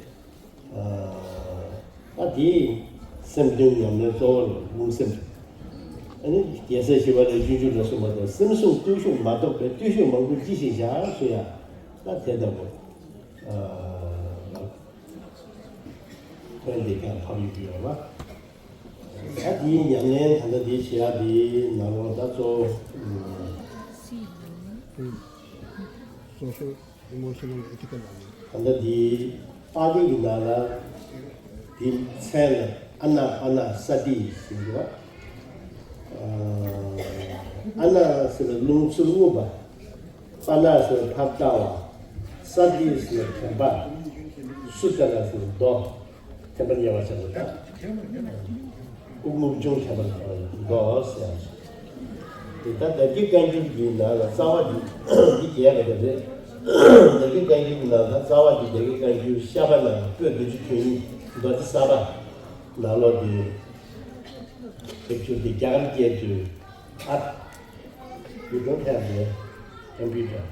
ཨ་ད་དེ་སེམས་དོན་ཉམས་ལེན་གཙོ་བོ་ལ་རླུང་སེམས། ཨ་ནི་རྒྱལ་སྲས་ཞི་བ་ལྷས་སྤྱོད་འཇུག་ལ་གསུངས་པ་ལྟར་སེམས་བཟུང་བརྟུལ་ཞུགས་མ་གཏོགས་པའི་བརྟུལ་ཞུགས་མང་པོ་ཅི་ཞིག་བཞག་ཞུ་ཡ། ད་དེ་ལྟ་བུ། ཨ། ཐོན་ཏེ་ཀྱང་ཕབ་ཡོད་ཀྱི་ཡོད་པ། ད་དེའི་ཉམས་ལེན་ད་ལྟ་དེ་བྱེད་ཡག་དེའི་ནང་ལོགས་ད་གཙོ་བོ། Social, emotional, ethical learning. ད་ལྟ་དེའི་པཱ་ལི་གི་ནང་ལ་དེའི་མཚན་ལ་ཨ་ན་པཱ་ན་ས་ཏི་ཟེར་གྱི་ཡོད་པ། ཨ་ན་ཟེར་བ་རླུང་ཚུར་རྔུབ་པ། པཱ་ན་ཟེར་བ་ཕར་བལྟ་བ། ས་ཏི་ཟེར་བ་དྲན་པ། སུ་ཏ་ན་ཟེར་བ་མདོ། དྲན་པ་ཉེ་བར་བཞག་པ་དང་། དབུགས་རྔུབ་ཅིང་དྲན་པ་ཉེ་བར་མདོ་ཟེར་ཡང་། དེ་ལྟར་བདག་གི་བཀའ་འགྱུར་གྱི་ནང་ལ་རྩ་བ་འདི་འདི་རྒྱས་པ་དེ་རེད། བདག་གི་བཀའ་འགྱུར་གྱི་ནང་ལ་རྩ་བ་འདི་བདག་གི་བཀའ་འགྱུར་བཤད་པ་ནང་པོད་བདུན་ཅུ་དོན་གཉིས་མདོ་སྡེ་གསར་པ་ནང་ལོགས་ཀྱི་དེབ་སྐྱོར་འདི་རྒྱ་གར་སྐད་དུ་ཨ། You don't have the computer.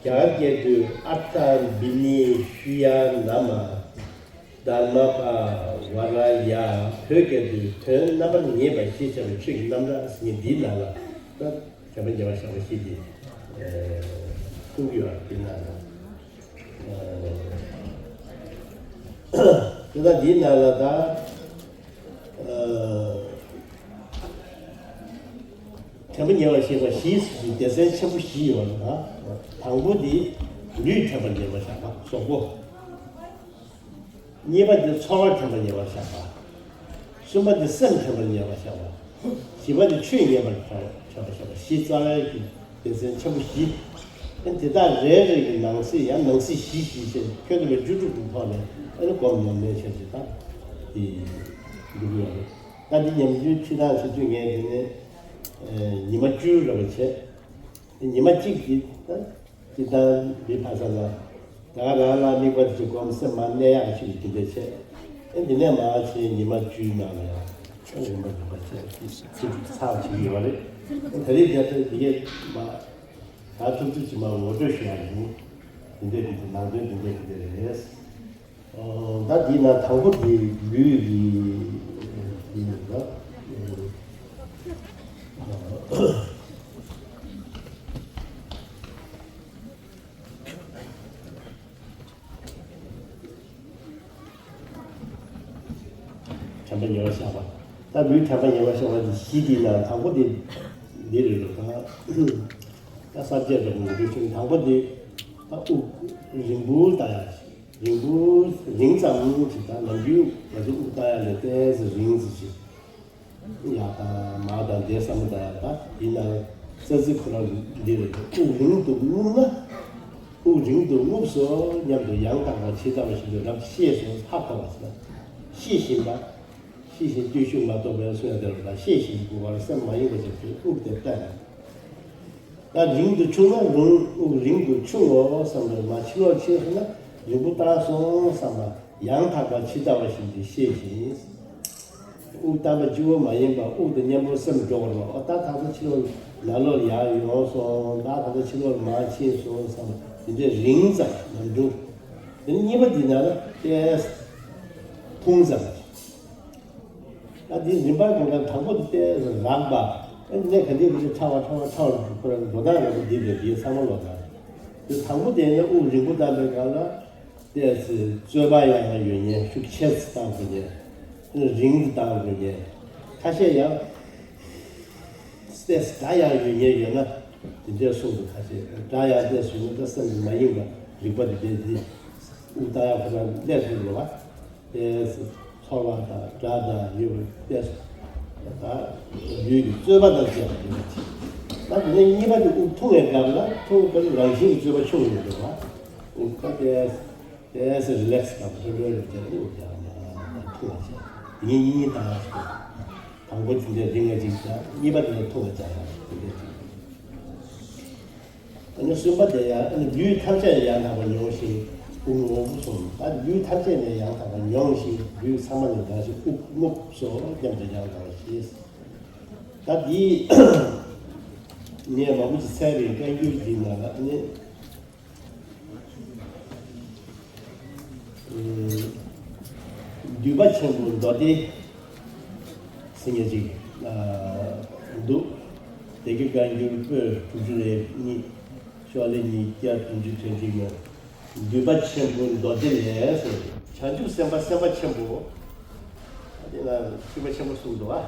རྒྱ་གར་སྐད་དུ་ཨ་ཏ་བི་ནི་ཤུ་ཡ་ན་མ་དྷརྨ་པ་ཝ་ར་ཡ། བོད་སྐད་དུ་དོན་རྣམ་པར་ངེས་པ་ཞེས་བྱ་བའི་ཆོས་ཀྱི་རྣམ་གྲངས་ཟེར་མཁན་འདིའི་ནང་ལ་ད་དྲན་པ་ཉེ་བར་བཞག་པ་ཞིག་གིས་གསུང་གི་ཡོད། འདིའི་ནང་ལ་དེ་ལྟར་འདིའི་ནང་ལ་ད། དྲན་པ་ཉེ་བར་བཞག་པ་བཞི་ཟེར་གྱི་སྡེ་ཚན་ཆེན་པོ་བཞི་ཡོད་རེད་ད། དང་པོ་འདི་ལུས་དྲན་པ་ཉེ་བར་བཞག་པ་གཟུགས་པོ། གཉིས་པ་འདི་ཚོར་བ་དྲན་པ་ཉེ་བར་བཞག་པ། གསུམ་པ་འདི་སེམས་དྲན་པ་ཉེ་བར་བཞག་པ། བཞི་པ་འདི་ཆོས་ཉེ་བར་དྲན་པ་བཞག་པ་བཞི་རྩ་བའི་གི་སྡེ་ཚན་ཆེན་པོ་བཞི། ཨ་ནི་དེ་དག་རེ་རེ་གི་ནང་གསེས་ཡང་ནང་གསེས་བཞི་བཞི་བྱས་ཁྱོན་བསྡོམས་པའི་བཅུ་དྲུག་གི་ཐོག་ནས་ཨ་ནི་སྒོམ་ཉམས་ལེན་བྱས་ཏེ་ད་དེ། འགྲུབ་ཡོད་རེད། ད་འདི་ཉམས་འགྱུར་ཕྱི་ནང་བྱེད་དུས་ངས་དེ་ནས་ཉི་མ་བཅུ་རེ་བ་བྱས། ཉི་མ་གཅིག་གི་ད་སྤྱིར་བཏང་འདི་ཕ་ས་ལ་ད་ག་རང་ལ་དམིགས་པ་དེ་ཚོ་སྒོམ་སེམས་མ་གནས་ཡག་ཅིག་གི་དེ་འདྲ་བྱས། ཨེ་འདི་ནས་མར་ཕྱིན་ཉི་མ་བཅུའི་ནང་ལ་ཡང་རིམ་པ་རིམ་པ་བྱས་ཚིག་ཚགས་བྱེད་ཀྱི་ཡོད་རེད། ད་རེས་རྒྱ་ཐོས་འདི་གས་མ་ག་ཐུབ་ཐུབ་ཅིག་མ་ངོ་སྤྲོད་ཞུ་ཡག་ཡིན། འདི་འདྲ་འདི་འདྲ་ནང་དོན་འདི་འདྲ་འདི་འདྲ་རེད། ཨོ། ད་འདི་ན་དང་པོ་འདི་ལུས་ཀྱི་འདི་ཡིན་ད། དྲན་པ་ཉེ་བར་བཞག་པ། ད་ལུས་དྲན་པ་ཉེ་བར་བཞག་པ་འདི་བཞི་འདི་ན་དང་པོ་འདི་འདི་རེད་འདུག་ད། ད་གསར་བརྗེ་འདྲ་པོ་འདི་འདུག་ཤིང་དང་པོ་འདི་ད་དབུགས་རིང་པོ་ལྟ་ཡག་ཞིག་རིང་པོ་རིང་ཙམ་ཞིག་ད་ནམ་རྒྱུན་ང་ཚོ་དབུགས་བཏང་ཡག་ལས་ཏོག་ཙམ་རིང་ཙམ་ཞིག་ཡག་དང་མ་དང་དེ་བསམ་བློ་བཏང་ཡག་ད་ཡིན་ན་རྩ་ཚིག་ཁོ་རང་འདི་རེད། དབུགས་རིང་དུ་རྔུབ་ན། དབུགས་རིང་དུ་རྔུབས་སོ་སྙམ་དུ་ཡང་དག་པར་ཇི་ལྟ་བ་བཞིན་དུ་རབ་ཏུ་ཤེས་སོ་ཧ་གོ་བ་ཟེར་ན། ཤེས་བཞིན་པ། ཤེས་བཞིན་བརྟུལ་ཞུགས་མ་གཏོགས་པའི་གསུང་ཡག་དེ་ལ་ཤེས་བཞིན་དགོས་པར་སེམས་མ་ཡེངས་པ་ཞིག་གིས་དབུགས་དེ་བཏང་ཡག་ད་རིང་དུ་ཆུང་ན་རུང་དབུགས་རིང་དུ་ཆུང་ངོ་བསམ་པར་མ་ཕྱི་ལོགས་ཕྱིན་སོང་ན་རིང་པོ་བཏང་སོང་བསམ་པ་ཡང་དག་པ་ཇི་ལྟ་བ་བཞིན་དུ་ཤེས་ཤིང་། དབུགས་བཏང་པ་གཅིག་པོ་མ་ཡིན་པར་དབུགས་དང་མཉམ་པོ་སེམས་འགྲོ་བར་བ། ཨོ་ད་ད་ལྟ་ཕྱི་ལོགས་ནང་ལོགས་ཡར་ཡོང་སོང་། ད་ད་ལྟ་ཕྱི་ལོགས་མར་ཕྱིན་སོང་བསམ་པ་དེ་འདྲའི་རིང་ཙམ་ནམ་རྒྱུན། དེ་ནས་གཉིས་པ་འདི་ན་ཏོག་ཙམ་ཐུང་ཙམ། ད་འདི་རིམ་པ་གང་ག་དང་པོ་དེ་ཏོག་ཙམ་རགས་པ། ཨ་ནི་གནས་ག་འདྲའི་ག་འདྲའི་ཕྲ་བ་ཕྲ་བ་ཕྲ་བ་ཁོ་རང་འགྲོ་སྟངས་རེད་པ། འདི་རེད། འདི་ཚང་མ་ལོག་ད། འདི་དང་པོ་དེ་ནི་དབུགས་རིང་པོ་བཏང་པའི་སྒང་ལ་ཏོག་ཙམ་རྩོལ་བ་ཡང་ཡང་ཡོད་མཁན། ཤུགས་ཆེ་ཙམ་བཏང་དགོས་མཁན། རིང་དུ་བཏང་དགོས་མཁན། ཁ་ཤས་ཡང་ཏོག་ཙམ་སྒྲ་ཡང་ཡོད་མཁན་ཡོད་ན་དེ་འདྲའི་གསུང་འདུག་ཁ་ཤས་སྒྲ་ཡང་ཏོག་ཙམ་ཡོད་ན་ད་སེམས་ཀྱི་མ་ཡེངས་པ་རིག་པ་དེ་འདྲའི་འདི་དབུགས་བཏང་ཡག་ཁོ་རང་སླེབས་ཐུབ་རེད་པ། ཏོག་ཙམ་ཚོར་བ་དང་སྒྲ་དང་ཡོད་པ་ཏོག་ཙམ་ད་ལུས་ཀྱི་རྩོལ་བ་དང་བཅས་པ་ཡོད་པ་ཅིག་ད་དེ་ནས་གཉིས་པ་དེ་དབུགས་ཐུང་བའི་སྐབས་ལ་ཐུང་བའི་རང་བཞིན་གྱི་རྩོལ་བ་ཆུང་ངུ་ཡོད་འགྲོ་བ། དབུགས་ད་ཏོག་ཙམ་ཏོག་ཙམ་རི་ལེག་སི་དང་ལྷོད་ལྷོད་རེ་བྱས་དབུགས་ཀྱང་མ་ཐུང་བ་བྱས། དེ་ནས་གཉིས་བཏང་ཡག་ཞིག་དང་པོ་དེ་འདྲའི་རིང་བ་ཅིག་བྱ། གཉིས་པ་དེ་ལས་ཐུང་བ་བྱ་ཡག་དེ་འདྲ་ཅིག་ཨ་ནི་གསུམ་པ་དེ་ཡང་ཨ་ནི་ལུས་ཐམས་ཅད་ཡང་དག་པར་མྱོང་ཞིང་དབུགས་རྔུབ་སོང་། ད་ལུས་ཐམས་ཅད་ནས་ཡང་དག་པར་མྱོང་ཞིང་ལུས་ཚང་མ་ནས་འདར་ཞིང་དབུགས་རྔུབ་སོ་སྙམ་དུ་ཡང་དག་པར་ཤེས། ད་འདི་ངས་མང་པོ་ཅིག་འཚོལ་བའི་བཀའ་འགྱུར་འདི་ནང་ལ་ཨ་ནི། འདུས་པ་ཆེན་པོ་མདོ་སྡེ་ཟེར་མཁན་ཅིག་འདུག་སྡེ་དགེ་བཀའ་འགྱུར་པོད་དྲུག་ཅུ་རེ་གཉིས། ཤོག་ལྷེ་ཉིས་བརྒྱ་བདུན་ཅུ་དོན་གཅིག་ནས། འདུས་པ་ཆེན་པོ་མདོ་སྡེ་ལས་ཟེར། བྱང་ཆུབ་སེམས་དཔའ་སེམས་དཔའ་ཆེན་པོ། དེ་ལ་ཚིག་པ་ཆེན་པོ་གསུངས་འདུག་ཨ།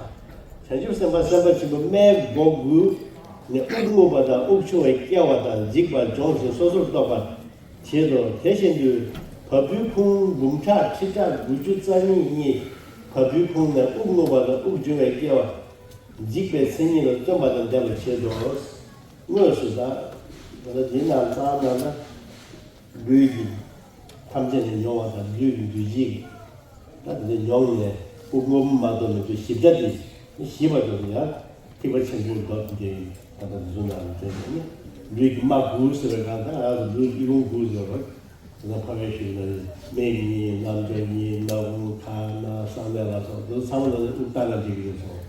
བྱང་ཆུབ་སེམས་དཔའ་སེམས་དཔའ་ཆེན་པོ་སྨད་སྒོ་དགུ་ནས་དབུགས་རྔུབ་པ་དང་དབུགས་ཕྱུང་བའི་སྐྱེ་བ་དང་འཇིག་པར་སྦྱོང་ཞིང་སོ་སོར་རྟོག་པར་བྱེད་དོ། དེ་བཞིན་དུ་བ་སྤུའི་ཁུང་འབུམ་ཕྲག་ཁྲི་ཕྲག་དགུ་བཅུ་རྩ་གཉིས་གཉིས་བ་སྤུའི་ཁུང་ནས་དབུགས་རྔུབ་པ་དང་དབུགས་འབྱུང་བའི་སྐྱེ་བ་འཇིག་པའི་མཚན་ཉིད་ལ་བརྩོན་པ་དང་ལྡན་པར་བྱེད་དོ། དངོས་སུ་ད་ད་ལྟ་འདི་ནང་ཚང་ནང་ན་ལུས་ཀྱི་ཐམས་ཅད་ནས་མྱོང་བ་དང་ལུས་ཀྱི་འདུ་བྱེད་ཀྱི་ད་དེ་ནས་མྱོང་ནས་དབུགས་རྔུབ་མ་གཏོགས་མི་འདུག་ཞིབ་ཆ་དེ་ཞིབ་པ་དེ་ཡང་ཐེག་པ་ཆེན་པོའི་མདོ་དེ་ད་ལྟ་འདི་ཚོ་ནང་ལ་བསྟན་ནས་ལུས་ཀྱི་རྨ་དགུ་ཟེར་བའི་སྒང་ད་ང་རང་ཚོ་ལུས་ཀྱི་ལུང་དགུ་ཟེར་བ། ད་ཕ་བའི་ཤུལ་ན་སྨད་གཉིས། རྣམ་གྲོལ་གཉིས། སྣ་བུག་ཁ་སྣ་གསང་གནས་ལ་སོགས་འདི་ཚང་མ་ལ་དབུགས་བཏང་ན་འགྲིག་གི་རེད་སོང་།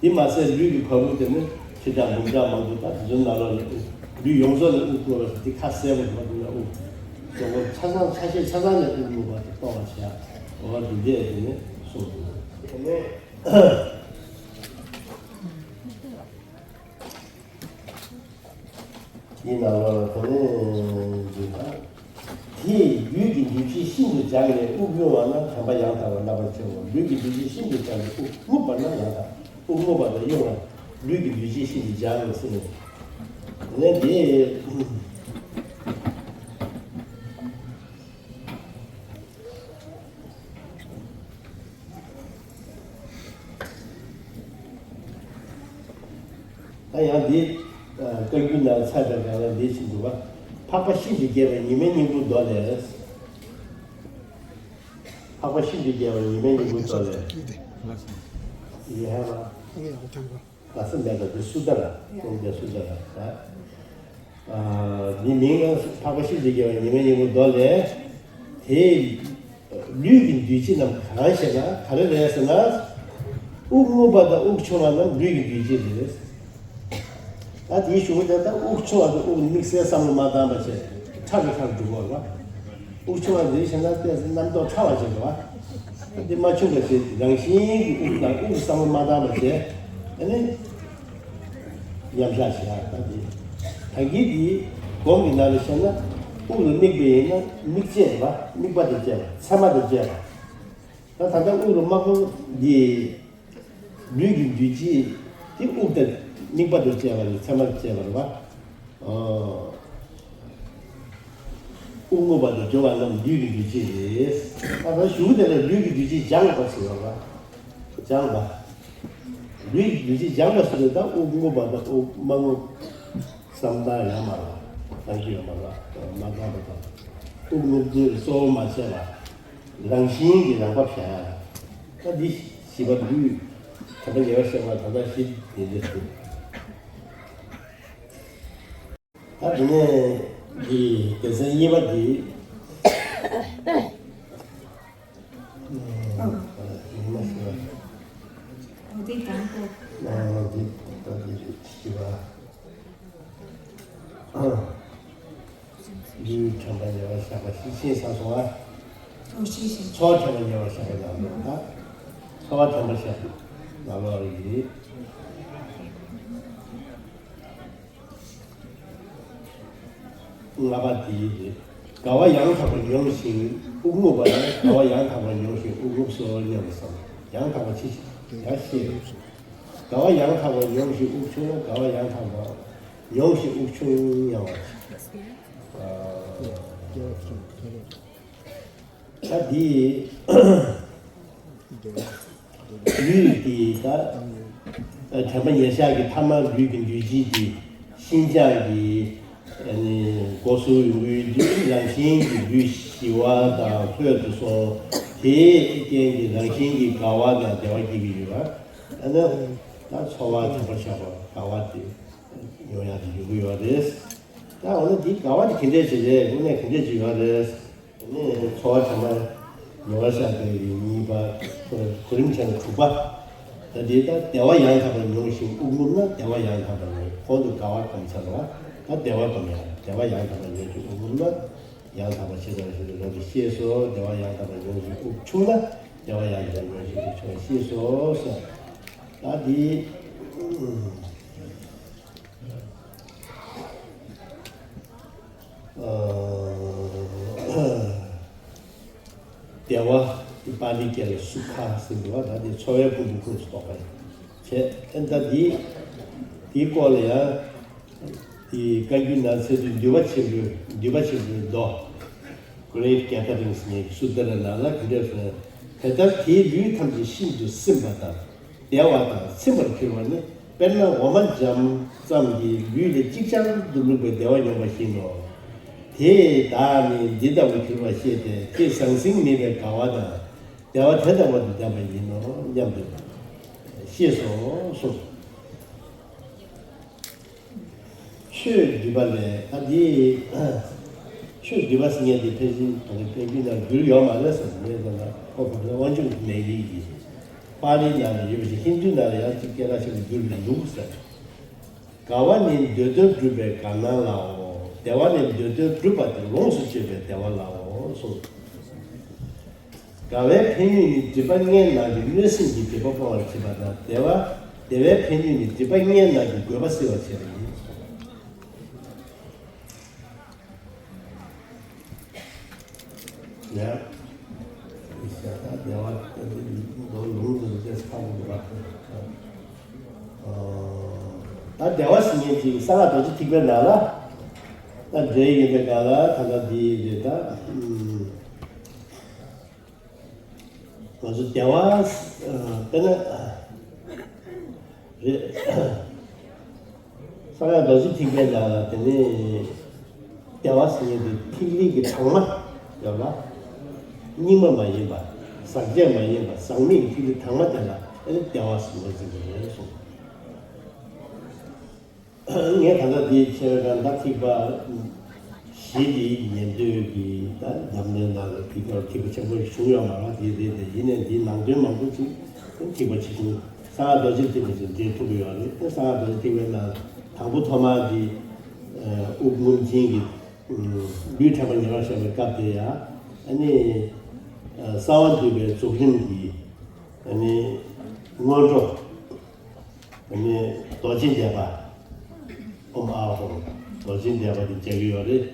དེ་མ་ཟད་ལུས་ཀྱི་བ་སྤུ་དེ་ནི་ཁྲི་ཕྲག་འབུམ་ཕྲག་མང་པོ་དང་དེ་ཚོའི་ནང་ལོགས་ནས་དབུགས། ལུས་ཡོངས་རྫོགས་ནས་དབུགས་རྔུབ་པ་དེ་ཁ་གསལ་པོ་མ་གཏོགས་ན་དབུགས་གཙོ་བོ་ཆ་ཚང་ཆ་ཤས་ཆ་ཚང་ནས་དབུགས་རྔུབ་པ་དེ་རྟོགས་པར་བྱ། འོ་དེ་འདྲས་དེ་ནི་གསུངས་འདུག་དེ་ནས། དེའི་ནང་ལོགས་ལ་དེ་ནས་འདུག་ད། དེས་ལུས་ཀྱི་འདུ་བྱེད་ཤིན་ཏུ་སྦྱངས་ནས་དབུགས་རྔུབ་པ་ན་དྲན་པ་ཡང་དག་པར་བསླབ་པར་བྱའོ། ལུས་ཀྱི་འདུ་བྱེད་ཤིན་ཏུ་སྦྱངས་ནས་དབུགས་རྔུབ་པ་ན་ཡང་དག་དབུགས་རྔུབ་པ་དང་དབྱུང་བ། ལུས་ཀྱི་འདུ་བྱེད་ཤིན་ཏུ་སྦྱངས་ཟེར་ནས། དེ་ནས་དེ། ད་ཡང་འདི་བཀའ་འགྱུར་ནང་ཚར་བའི་སྒང་ལ་འདི་ཞིག་འདུག་པ། འཕགས་པ་ཤིན་ཏུ་རྒྱས་པའི་ཉི་མའི་སྙིང་པོའི་མདོ་ལས། འཕགས་པ་ཤིན་ཏུ་རྒྱས་པའི་ཉི་མའི་སྙིང་པོའི་མདོ་ལས། ཡིན་ཧ་ལ། ལ་སེ་མེད་པ་འདི་སུ་ད་ལ་ཀུན་དེ་སུ་ད་ལ་ད། ཨ་འདི་མིང་ལ་འཕགས་པ་ཤེས་བྱའི་རྒྱལ་བ་ཉི་མའི་སྙིང་པོ་མདོ་ལས། དེའི་ལུས་ཀྱི་འདུས་བྱས་རྣམས་གང་ཞེ་ན་ག་རེ་རེད་ཟེར་ན། དབུགས་རྔུབ་པ་དང་དབུགས་ཕྱུང་བ་རྣམས་ལུས་ཀྱི་འདུས་བྱས་རེད། ད་དེའི་གཞུག་གུ་དེ་ལྟར་དབུགས་ཕྱུང་བ་དང་དབུགས་དམིགས་བསལ་བསམ་བློ་མ་བཏང་བ་བྱས་ཁྲ་རུ་ཁྲ་རུ་འགྲོ་གི་ཡོད་རེད་བ། དབུགས་ཕྱུང་བ་འདིར་བྱས་ན་ཏོག་ཙམ་རྣམ་རྟོག་ཕྲ་བ་ཅིག་རེད་བ། འདི་མ་བྱུང་བ་ཞིག་རང་བཞིན་གྱིས་དབུགས་དང་དབུགས་བསམ་བློ་མ་བཏང་བ་བྱས། ཨ་ནི་མཉམ་བཞག་བྱས་ཡ་ད་འདི། ད་གིན་འདི་སྒོམ་གྱི་ནང་ལ་བཤད་ན་དབུགས་ལ་དམིགས་པ་ཡིན་ན་དམིགས་བཅས་རེད་བ། དམིགས་པ་དང་བཅས་པ་ཚད་མ་དང་བཅས་པ། ད་ད་ལྟ་དབུགས་ལ་དམར་པོ་འདི། ལུས་ཀྱི་འདུས་བྱས་དེ་དབུགས་དང་དམིགས་པ་དང་བཅས་པ་ལས་ཚད་མར་བཅས་པ་རེད་བ། ཨོ། དབུགས་རྔུབ་པ་དང་སྦྱོར་བ་རྣམས་ལུས་ཀྱི་འདུས་བྱས་རེད། ད་ལྟ་གཞུག་དེ་ལ་ལུས་ཀྱི་འདུས་བྱས་སྦྱངས་པ་ཟེར་བ་རེད་བ། སྦྱངས་པ། ལུས་ཀྱི་འདུས་བྱས་སྦྱངས་པ་ཟེར་བ་ད་དབུགས་རྔུབ་པ་དང་དབུགས་མ་རྔུབ་བསམ་སྟངས་ཡང་མ་རེད་བ། བཏང་རྒྱུ་ཡང་མ་རེད་བ། མ་བཏང་བ་དང་དབུགས་རྔུབ་དུས་གཙོ་བོ་མ་བྱས་པ། རང་བཞིན་གྱིས་རང་བབས་བཞག་ཡ། ད་འདི་བཞི་པ་ལུས། དྲན་པ་ཉེ་བར་བཞག་པ་ད་ལྟ་བཞི་དེ་འདྲ་ཞིག་ད་དེ་ནས་འདི་སྡེ་ཚན་གཉིས་པ་འདི། ཨ། ཉི་མ་ཞིག་ལ། འོ་དེ་དང་པོ། ཨ་འདི་ད་འདི་བཞི་པ། ཨ། ལུས་དྲན་པ་ཉེ་བར་བཞག་པ་ཞིག་ཤེས་ཚར་སོང་ཨ། ཨོ་ཤེས་ཤེས། ཚོར་བ་དྲན་པ་ཉེ་བར་བཞག་པའི་ནང་ལོགས་ད། ཚོར་བ་དྲན་པ་བཞག་པའི་ནང་ལོགས་རེད། ལྔ་པ་དེ་རེད། དགའ་བ་ཡང་དག་པར་མྱོང་ཞིང་དབུགས་རྔུབ་པ་ཡང་དགའ་བ་ཡང་དག་པར་མྱོང་ཞིང་དབུགས་རྔུབ་སོ་སྙམ་པའི་བསམ། ཡང་དག་པ་ཅི་ཞིག་ཡང་ཤེས། དགའ་བ་ཡང་དག་པར་མྱོང་ཞིང་དབུགས་ཕྱུང་ན་དགའ་བ་ཡང་དག་པར་མྱོང་ཞིང་དབུགས་ཕྱུང་སྙམ་པ། ད་འདི་ལུས་ཀྱི་ད་དྲན་པ་ཉེར་བཞག་གི་ཐ་མ་ལུས་ཀྱི་འདུས་བྱས་ཀྱི་ཤིན་སྦྱངས་ཀྱི་ཨ་ནི་སྒོ་ཟུར་ཡོང་གི་ལུས་རང་བཞིན་གྱི་ལུས་ཞི་བ་དང་ལྷོད་དུ་སོང་། དེའི་རྐྱེན་གྱིས་རང་བཞིན་གྱིས་དགའ་བ་དང་བདེ་བ་སྐྱེ་གི་ཡོད་པ། ཨ་ནི་ད་ཚོར་བ་དྲན་པར་བཞག་པ་དགའ་བ་དེ་ཡོང་ཡག་དེ་ཡོང་གི་ཡོད་རེད། ད་འོ་ན་འདི་དགའ་བ་དེ་ག་འདྲས་ཅིག་རེད། དངོས་གནས་ག་འདྲས་ཅིག་ཡོད་རེད། དེ་ནས་ཚོར་བ་དྲན་པ་ཉེ་བར་བཞག་པའི་གཉིས་པ། གོ་རིམ་བྱས་ན་དྲུག་པ། ད་འདི་ལྟར་བདེ་བ་ཡང་དག་པར་མྱོང་ཞིང་དབུགས་རྔུབ་ན་བདེ་བ་ཡང་དག་པར་མྱོང་། གོང་དུ་དགའ་བ་སྒོམ་ཚར་བ། ད་བདེ་བ་སྒོམ་ཡ། བདེ་བ་ཡང་དག་པར་མྱོང་ཞིང་དབུགས་རྔུབ་ན་ཡང་དག་པར་ཇི་ལྟར་ཞིག་ཏུ་རབ་ཏུ་ཤེས་སོ། བདེ་བ་ཡང་དག་པར་མྱོང་ཞིང་དབུགས་ཕྱུང་ན་བདེ་བ་ཡང་དག་པར་མྱོང་ཞིང་དབུགས་ཕྱུང་བ་ཤེས་སོ་ཟེར། ད་འདི། ཨ། བདེ་བ་དེ་པཱ་ལིའི་སྐད་ལ་སུ་ཁ་ཟེར་འདུག་བ། ད་དེ་ཚོར་བའི་ཕུང་པོའི་ཁོངས་སུ་གཏོགས་པ་རེད། བྱས་ཨ་ད་དེ་དེའི་སྐོར་ལ་ཡང་དེ་བཀའ་འགྱུར་ནང་ཚན་དུ་འདུས་པ་ཆེན་པོའི་འདུས་པ་ཆེན་པོའི་མདོ། Great Gathering ཟེར་མཁན་གྱི་སུ་ཏྲ་ནང་ལ་དེ་འདྲ་ཟེར། དེ་ལྟར་དེའི་ལུས་ཐམས་ཅད་ཤིན་ཏུ་སིམ་པ་དང་། བདེ་བ་དང་ཚིམ་པར་གྱུར་པ་ནི་དཔེར་ན་འོ་མ་འཇམ་ཙམ་གྱིས་ལུས་ལ་ཅིག་ཅར་དུ་བླུགས་པའི་བདེ་བ་མྱོང་བ་བཞིན་ནོ། དེ་དག་ནི་འདི་ལྟ་བུར་གྱུར་པ་ཤེས་ཏེ་དེས་ཟང་ཟིང་མེད་པའི་དགའ་བ་དང་བདེ་བ་དེ་ལྟ་བུར་བསྡམས་པ་ཡིན་ནོ་སྙམ་དུ་ཤེས་སོ་གསུངས། ཆོས་བསྡུས་པ་ལས་ད་འདི། ཆོས་བསྡུས་པ་ཟེར་མཁན་དེ་ཕལ་ཆེར་ད་ལྟ་བཀའ་འགྱུར་ནང་འགྱུར་ཡོད་མ་རེད་ཟེར་ནས་ད་ལྟ་ཁོ་གོ་ཐོས་དབང་ཕྱུག་མེད་ཡིག་གིས་པཱ་ལི་ནང་ལ་ཡོད་པ་ཞིག་ཧིན་རྡུ་ནང་ལ་ཡང་ཅིག་སྐད་གྲགས་ཆེན་པོ་འགྱུར་མི་འདུག་ཟེར། དགའ་བ་ནི་འདོད་དོན་སྒྲུབ་པའི་དགའ་སྣང་ལའོ། བདེ་བ་ནི་འདོད་དོན་སྒྲུབ་པ་སྟེ་ལོངས་སུ་སྤྱོད་པའི་བདེ་བ་ལའོ་གསུངས། དགའ་བའི་ཕན་ཡོན་ནི་སྒྲིབ་པ་ལྔའི་ནང་གི་གནོད་སེམས་ཀྱི་སྒྲིབ་པ་སྤོང་བར་བྱེད་པ་དང་བདེ་བ། བདེ་བའི་ཕན་ཡོན་ནི་སྒྲིབ་པ་ལྔའི་ནང་གི་རྒོད་པ་སེལ་བར་བྱེད་པ་ཡིན། ཡ། ཤ་ད་བདེ་བ་ལོ་ལུང་དུ་རྒྱས་ཁ་མོ་ར། ད་བདེ་བ་ཟེར་མཁན་ཅིག་གསང་སྔགས་རྡོ་རྗེ་ཐེག་པའི་ནང་ལ་ད་འགྲེལ་ཡོད་པའི་སྒང་ལ་ད་ལྟ་འདི་རེད་ད། ང་ཚོ་བདེ་བ། དཔེར་ན། རེད། གསང་སྔགས་རྡོ་རྗེ་ཐེག་པའི་ནང་ལ་དེ་ནས་བདེ་བ་ཟེར་མཁན་དེ་ཐིག་ལེ་གི་དྭངས་མ་ཡོད་ལ། སྙིགས་མ་མ་ཡིན་པ། ཟག་བཅས་མ་ཡིན་པ་ཟག་མེད་ཀྱི་ཐིག་ལེ་དྭངས་མ་དེ་ལ་ཨ་ནི་ལྟེ་བ་ཟེར་བ་ཟེར་གྱི་རེད་གསུངས། ངས་ད་ལྟ་འདི་བྱས་པའི་སྒང་ད་ཐིགས་པ་བཞི་འདི་ཉན་ཐོས་ཀྱི་ད་ཉམས་ལེན་ནང་ལ་ཐིགས་པ་ཐིགས་པ་ཆེན་པོ་ཞིག་བྱུང་ཡོད་མ་རེད། དེ་རེད་དེ་ཡིན་ནའི་འདིའི་ནང་དོན་མང་པོ་ཅིག་ཐིགས་པ་ཆེ་ཆུང་གསང་སྔགས་རྡོ་རྗེ་ཐིགས་པ་ཅིག་འདྲེས་ཐུབ་ཀྱི་ཡོད་རེད། དེ་གསང་སྔགས་རྡོ་རྗེ་ཐིགས་པའི་ནང་དང་པོ་ཐོག་མར་འདི་དབུགས་ངོམས་ཆེན་གྱི་ལུས་ཕྲ་མ་ཉེ་བར་བཞག་པའི་སྐབས་དེ་ཡང་ཨ་ནི་གསང་བ་འདུས་པའི་རྫོགས་རིམ་གྱི་ཨ་ནི་སྔོན་འགྲོ། ཨ་ནི་རྡོ་རྗེ་བཟླས་པ། ཨོཾ་ཨཱཿཧཱུྃ། རྡོ་རྗེ་བཟླས་པ་དེ་རྒྱག་གི་ཡོད་རེད།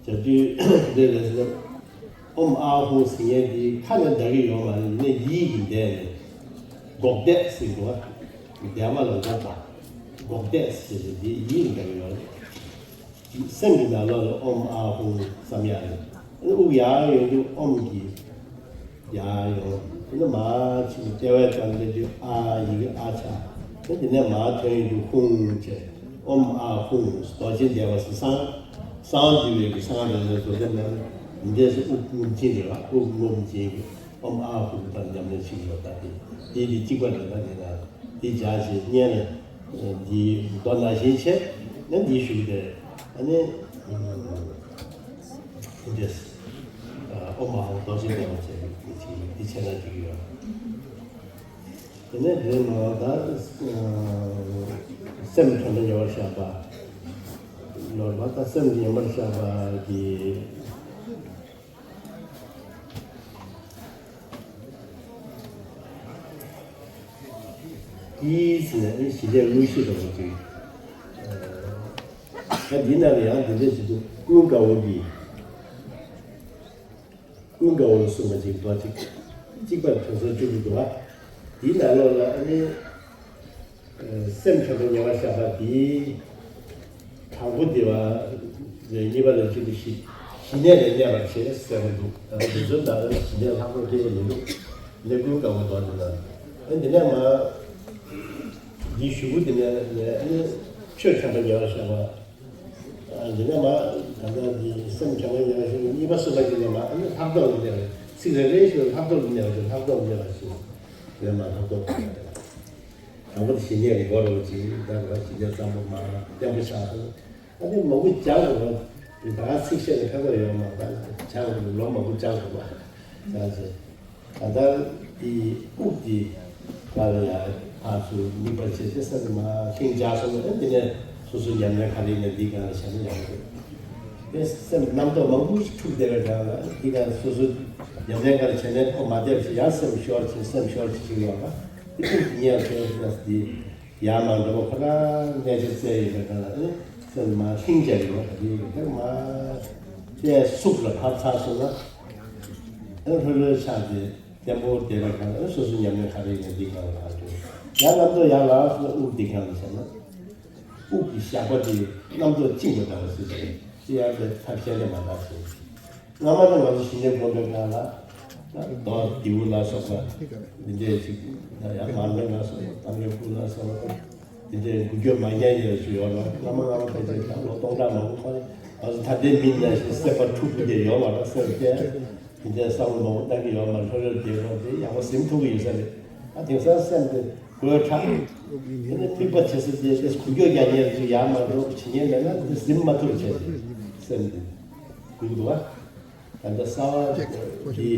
རྒྱག་དུས་འདི་ལས་ཟེར་ན། ཨོཾ་ཨཱཿཧཱུྃ་ཟེར་མཁན་དེ་ཁ་ནས་བཟླ་གི་ཡོད་མ་རེད། ནས་ཡིད་ཀྱིས་བཟླས་ནས། འགོག་བཟླས་ཟེར་གྱི་འདུག་བ། བཟླས་པ་ལ་འགོག་པ། འགོག་བཟླས་ཟེར་དེ་ཡིད་ཀྱིས་བཟླ་གི་ཡོད་རེད། སེམས་ཀྱི་ནང་ལོགས་ལ་ཨོཾ་ཨཱཿཧཱུྃ་བསམ་ཡག་རེད། ཨ་ནི་དབུགས་ཡར་ཡོང་དུས་ཨོཾ་གྱིས་ཡར་ཡོང་། དེ་ནས་མར་ཕྱིན་ནས་ལྟེ་བའི་རྩ་འདི་དུས་ཨ་ཡི་གེ་ཨ་ཆགས། དེ་ནས་མར་ཐོན་ཡོང་དུས་ཧཱུྃ་བྱས། ཨོཾ་ཨཱཿཧཱུྃ་རྡོ་རྗེ་བཟླས་པ་ཟེར་གསང་གསང་འདུས་པའི་གི་གསང་རེ་རེ་བཟོ་དེ་ནས་འདས་སུ་དབུགས་ངོམས་ཆེན་རེད་བ། དབུགས་ངོམས་ཆེན་གྱི་ཨོཾ་ཨཱཿཧཱུྃ་དང་ཉམས་ལེན་བྱེད་ཀྱི་ཡོད། ད་དེ་དེ་དེ་གཅིག་པ་རེད། ད་དེ་ན་དེ་སྦྱར་བྱས་སྔོན་ལ་འདིའི་མདོ་ནང་བཞིན་བྱས་ནས་འདིའི་གཞུག་དེ་ཨ་ནི་འདི་འདྲས་ཨོཾ་ཨཱཿཧཱུྃ་རྡོ་རྗེ་བཟླས་པ་བྱས་པའི་དེ་གཅིག་འདི་བྱས་ན་འགྲིག་གི་ཡོད། དེ་ནས་དེ་ནང་ད་སེམས་དྲན་པ་ཉེ་བར་བཞག་པ། ལོར་བ་ད་སེམས་ཉེ་བར་བཞག་པ་གི་དེའི་ཚེ་ནས་ནི་ཞི་བདེའི་དངོས་གཞི་འདྲ་བོ་ཅིག་ད་འདི་ནང་ལ་ཡང་འདི་འདྲ་ཞིག་འདུག་ཀུན་དགའ་བོ་གིས། ཀུན་དགའ་བོ་ལ་གསུངས་པ་ཅིག་འདུག་ཅིག་གཅིག་པ་དོན་ཚན་བཅུ་དྲུག་འདུག་བ། དེའི་ནང་ལོགས་ལ་ཨ་ནི། སེམས་དྲན་པ་ཉེ་བར་བཞག་པ་དེའི་དང་པོ་དེ་བ་རེད། གཉིས་པ་ལ་བཅུ་དྲུག་ཞི་ཞི་གནས་ལ་གནས་པར་བྱེད་ཟེར་བ་འདུག་ད་ལྟ་འདི་ཚོའི་ནང་ལ་ཞི་གནས་ལྷག་པར་སྐྱེ་བ་མི་འདུག་ལས་ཀུན་དགའ་བོ་མདོ་འདི་ན། ཨ་འདི་ནས་མ་འདིའི་གཞུག་གུ་དེ་ནས་ནས་ཨ་ནི་ཆོས་དྲན་པ་ཉེ་བར་བཞག་པ། ཨ་འདི་ནས་མ་ད་ལྟ་འདི་སེམས་དྲན་པ་ཉེ་བར་བཞག་པ་གཉིས་པ་གསུམ་པ་དེ་ནས་མ་ཨ་ནི་ལྷག་མཐོང་ལ་གནས་པ། ཚིག་རེ་རེ་བཞིན་ལྷག་མཐོང་ལ་གནས་པ་ཞིག་ལྷག་མཐོང་ལ་གནས་པ་ཞིག་དེ་ནས་མ་ལྷག་མཐོང་ལ་གནས་པ། དང་པོ་དེ་ཞི་གནས་ཀྱི་སྒོ་རུ་ཅིག་ད་ག་ཞི་གནས་བཟང་པོ་མ་བརྟན་པོ་ཆགས་སོང་། ཨ་ནི་མང་པོ་སྦྱང་དགོས་པ། ད་ག་ཚིག་བཤད་ནས་ཕན་ཐོགས་ཡོད་མ་རེད། སྦྱང་དགོས་ལོ་མང་པོ་སྦྱང་དགོས་པ་སྦྱང་བྱས། ད་ལྟ་དེ་དབུགས་དེ་ལ་ལ་ཡ་ཕར་ཚུར་དམིགས་པ་བྱས་ཏེ་སེམས་མ་ལྷིང་འཇགས་སོང་ན། ཨ་ནི་དེ་ནས་སོ་སོའི་ཉམས་ལེན་ག་རེ་ཡིན་ན་འདི་སྒང་ལ་བྱས་ན་ཡག་པོ་རེད། དེ་སེམས་རྣམ་རྟོག་མང་པོ་ཞིག་འཁྲུགས་བསྡད་པའི་སྒང་ལ་འདི་སྒང་སོ་སོའི་ཉམས་ལེན་ག་རེ་བྱས་ནས་ཐོག་མ་བསྡད་པ་ཞིག་ཡང་སེམས་ཤོར་ཕྱིན་སེམས་ཤོར་ཕྱིན་ཞིག་ཡོང་བ། དེ་ཀུན་གྱི་ཉེར་འཚོའི་ལས་འདི་ཡར་མར་འགྲོ་བ་ཁོ་རང་གནས་ཆེར་བཙལ་ཡོད་པའི་སྒང་ལ་ནི་སེམས་མ་ལྷིང་འཇགས་ཡོང་བ་དེ་ཡོད་དེ་མ་བལྟས་སུབ་ལ་བབས་ཚར་སོང་ན་ཨེ་ལྷོད་ལྷོད་ཆགས་ཏེ་བརྟན་པོ་བསྡད་པའི་སྒང་ལ་ཨེ་སོ་སོའི་ཉམས་ལེན་ག་རེ་ཡིན་ན་འདི་སྒང་ལ་ལྷག་འགྲོ། ཡང་རྣམ་རྟོག་ཡར་ལངས་སོང་ན་དབུགས་འདི་སྒང་ལ་བྱས་ན་དབུགས་ཀྱི་ཞགས་པ་དེ་རྣམ་རྟོག་བཅིངས་པ་འདྲ་བ་ཞིག་རེད། དེ་ཡང་དེ་ཐབས་གཞན་དེ་མ་འདྲ་ཞིག་སྔ་མ་ནི་ང་ཚོ་ཞི་གནས་སྒོམ་པའི་སྒང་ལ། ད་མདོ་ལྡེའུ་ལ་སོགས་པ་འདི་འདྲའི་ཅིག་ད་ཡང་མར་མེ་ལ་སོགས་པ་གཏམ་རྒྱུད་སྐུ་ལ་སོགས་པ་འདི་འདྲའི་འགུལ་སྐྱོད་མ་ཉན་ཡོད་ཞུ་ཡོད་ལ། སྔ་མ་སྔ་མ་ཕལ་ཆེར་ད་ལོ་སྟོང་ཕྲག་མང་པོ་ཁོ་ནི་ང་ཚོ་ད་ལྟའི་མི་ནང་བཞིན་སེམས་པ་འཁྲུག་པོ་དེ་ཡོད་མ་རེད། སེམས་བསྐྱེད་འདི་འདྲའི་བསམ་བློ་མང་པོ་བཏང་གི་ཡོད་མ་རེད། ལྷོད་ལྷོད་བསྡད་རོགས་དེ་ཡག་པོ་ཟིན་ཐུབ་ཀྱི་ཡོད་ས་རེད། ད་དེང་སང་སེམས་དེ་དགོད་ཁྲག་དེ་ནི་ཕིགས་པ་བྱེད་ས་དེ་དེ་འགུལ་སྐྱོད་རྒྱག་ཉེན་ཅིག་ཡག་མ་འགྲོ་བྱེད་ཉེན་མེད་ན་དེ་ཟིན་མ་ཐུབ་བྱས་ཏེ་སེམས་དེ་འགུལ་འདུག་བ། ད་ལྟ་གསང་བ་འདི་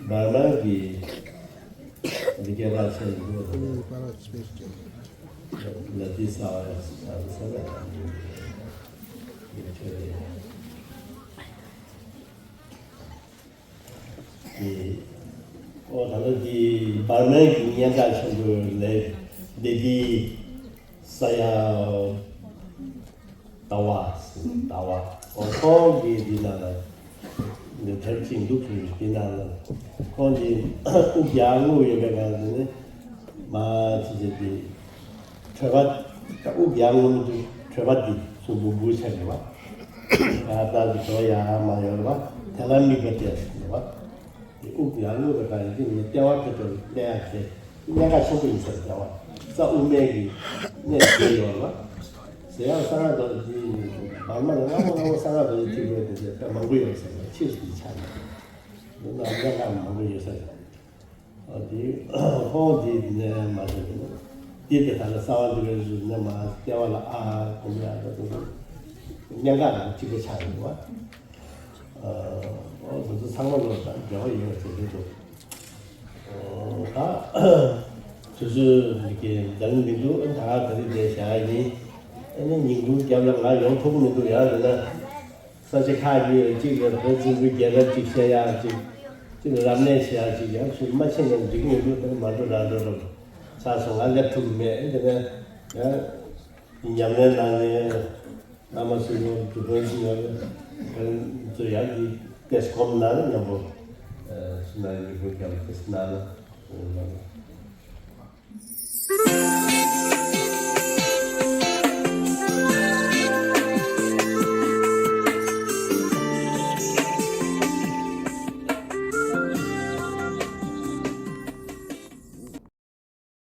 འབར་མ་གི་འདི་སྐད་གྲགས་ཆེ་ཡིན་འདུག་ལ་ཏི་གསང་བ་ཡང་གསང་བ་ཡང་ཆོས་རེད། ཨོ་ད་ལྟ་འདི་འབར་མའི་གི་སྙན་གྲགས་ཆེན་པོའི་ལས་སྡེ་འདི་ས་ཡ་ཟླ་བ་ཟླ་བ་ཨོ་ཁོང་གི་འདི་ནང་ལ་འདི་དེབ་ཅིག་འདུག་འདི་ནང་ལ་ཁོང་འདི་དབུགས་ཡར་རྔུབ་ཡོད་པའི་སྒང་དེ་ནི་མ་ཅི་བྱེད་འདི། གྲོད་པ། དབུགས་ཡར་རྔུབ་དུས་གྲོད་པ་འདི་ཚུར་འབུར་འབུར་ཆགས་ཡོད་པ། ཡར་ལྟ་དུས་གྲོད་པ་ཡར་མར་ཡོད་པ། དེ་ལ་དམིགས་པ་གཏད་ཟེར་བ། དེ་དབུགས་ཡར་རྔུབ་པའི་སྒང་ཡིན་གྱི་མི་ལྟེ་བ་ཕེབས་པའི་ལྟེ་བ་དེ་གནད་འགག་ཆེན་པོ་ཡིན་ས་རེད། ལྟེ་བ་རྩ་དབུ་མའི་གི་གནད་དེ་ཡོད་པ། ཟེར་ཡང་གསང་སྔགས་རྡོ་རྗེ་འདི་བར་མ་ལ་སྔ་མོ་སྔ་མོ་གསང་སྔགས་རྡོ་རྗེ་ཐེག་པའི་དེ་ཚོ་དཔེ་མང་པོ་ཡོད་ཟེར་བ་ཕྱིས་སུ་དེ་ཆགས་ཡོད། ལ་གནད་འགག་མང་པོ་ཡོད་ས་རེད། ཨ་དེ་ཧོ་དེ་ནས་མ་རེད་དེ་ནས་དེ་དེ་ལྟར་གསར་བ་འདི་བས་ཟུར་ནས་མ་ལྟེ་བ་ལ་ཨ་གོམ་ཡ་ད་དུ་གནད་འགག་རང་གཅིག་པ་ཆགས་ཡོད་པ། ཨོ་དེ་ཚོ་ཚང་མ་ལོ་དང་འབྲེལ་བ་ཡོད་པ་བྱེད་ཀྱི་འདུག་ད་དུས་ཚོད་འདི་གའི་འཛམ་གླིང་མི་འདུག་ད་ག་རེ་བསྡད་བཞག་ཡིན། ཨ་ནི་ཉིན་གུང་རྒྱབ་ལ་ང་ཡོང་ཐུབ་མི་འདུག་ཡང་འདི་ན། ས་ཆ་ཁག་གཉིས་ལ་གཅིག་ལ་བོད་བཙན་པོའི་རྒྱལ་རབས་ཅིག་བཤད་ཡག་ཅིག་གཅིག་ལ་རབ་གནས་བྱེད་ཡག་ཅིག་ཡག་ཤོས་མ་བྱས་ན་འགྲིག་མི་འདུག་དེ་མ་འགྲོ་རང་འགྲོ་རོགས་ཆགས་སོང་། ང་སླེབས་ཐུབ་མེད། དེ་ནས་ཡང་ཉམས་ལེན་གནང་ནས་བླ་མ་ཚོ་ཡོང་སྒྲུབ་དཔོན་ཚོ་ཡོང་ནས་ཚོ་ཡག་གི་ཏེས་སྒོམ་གནང་ནས་མཉམ་པོ་སུ་ན་ཡོད་པོ་རྒྱབ་ཏེས་གནང་ན།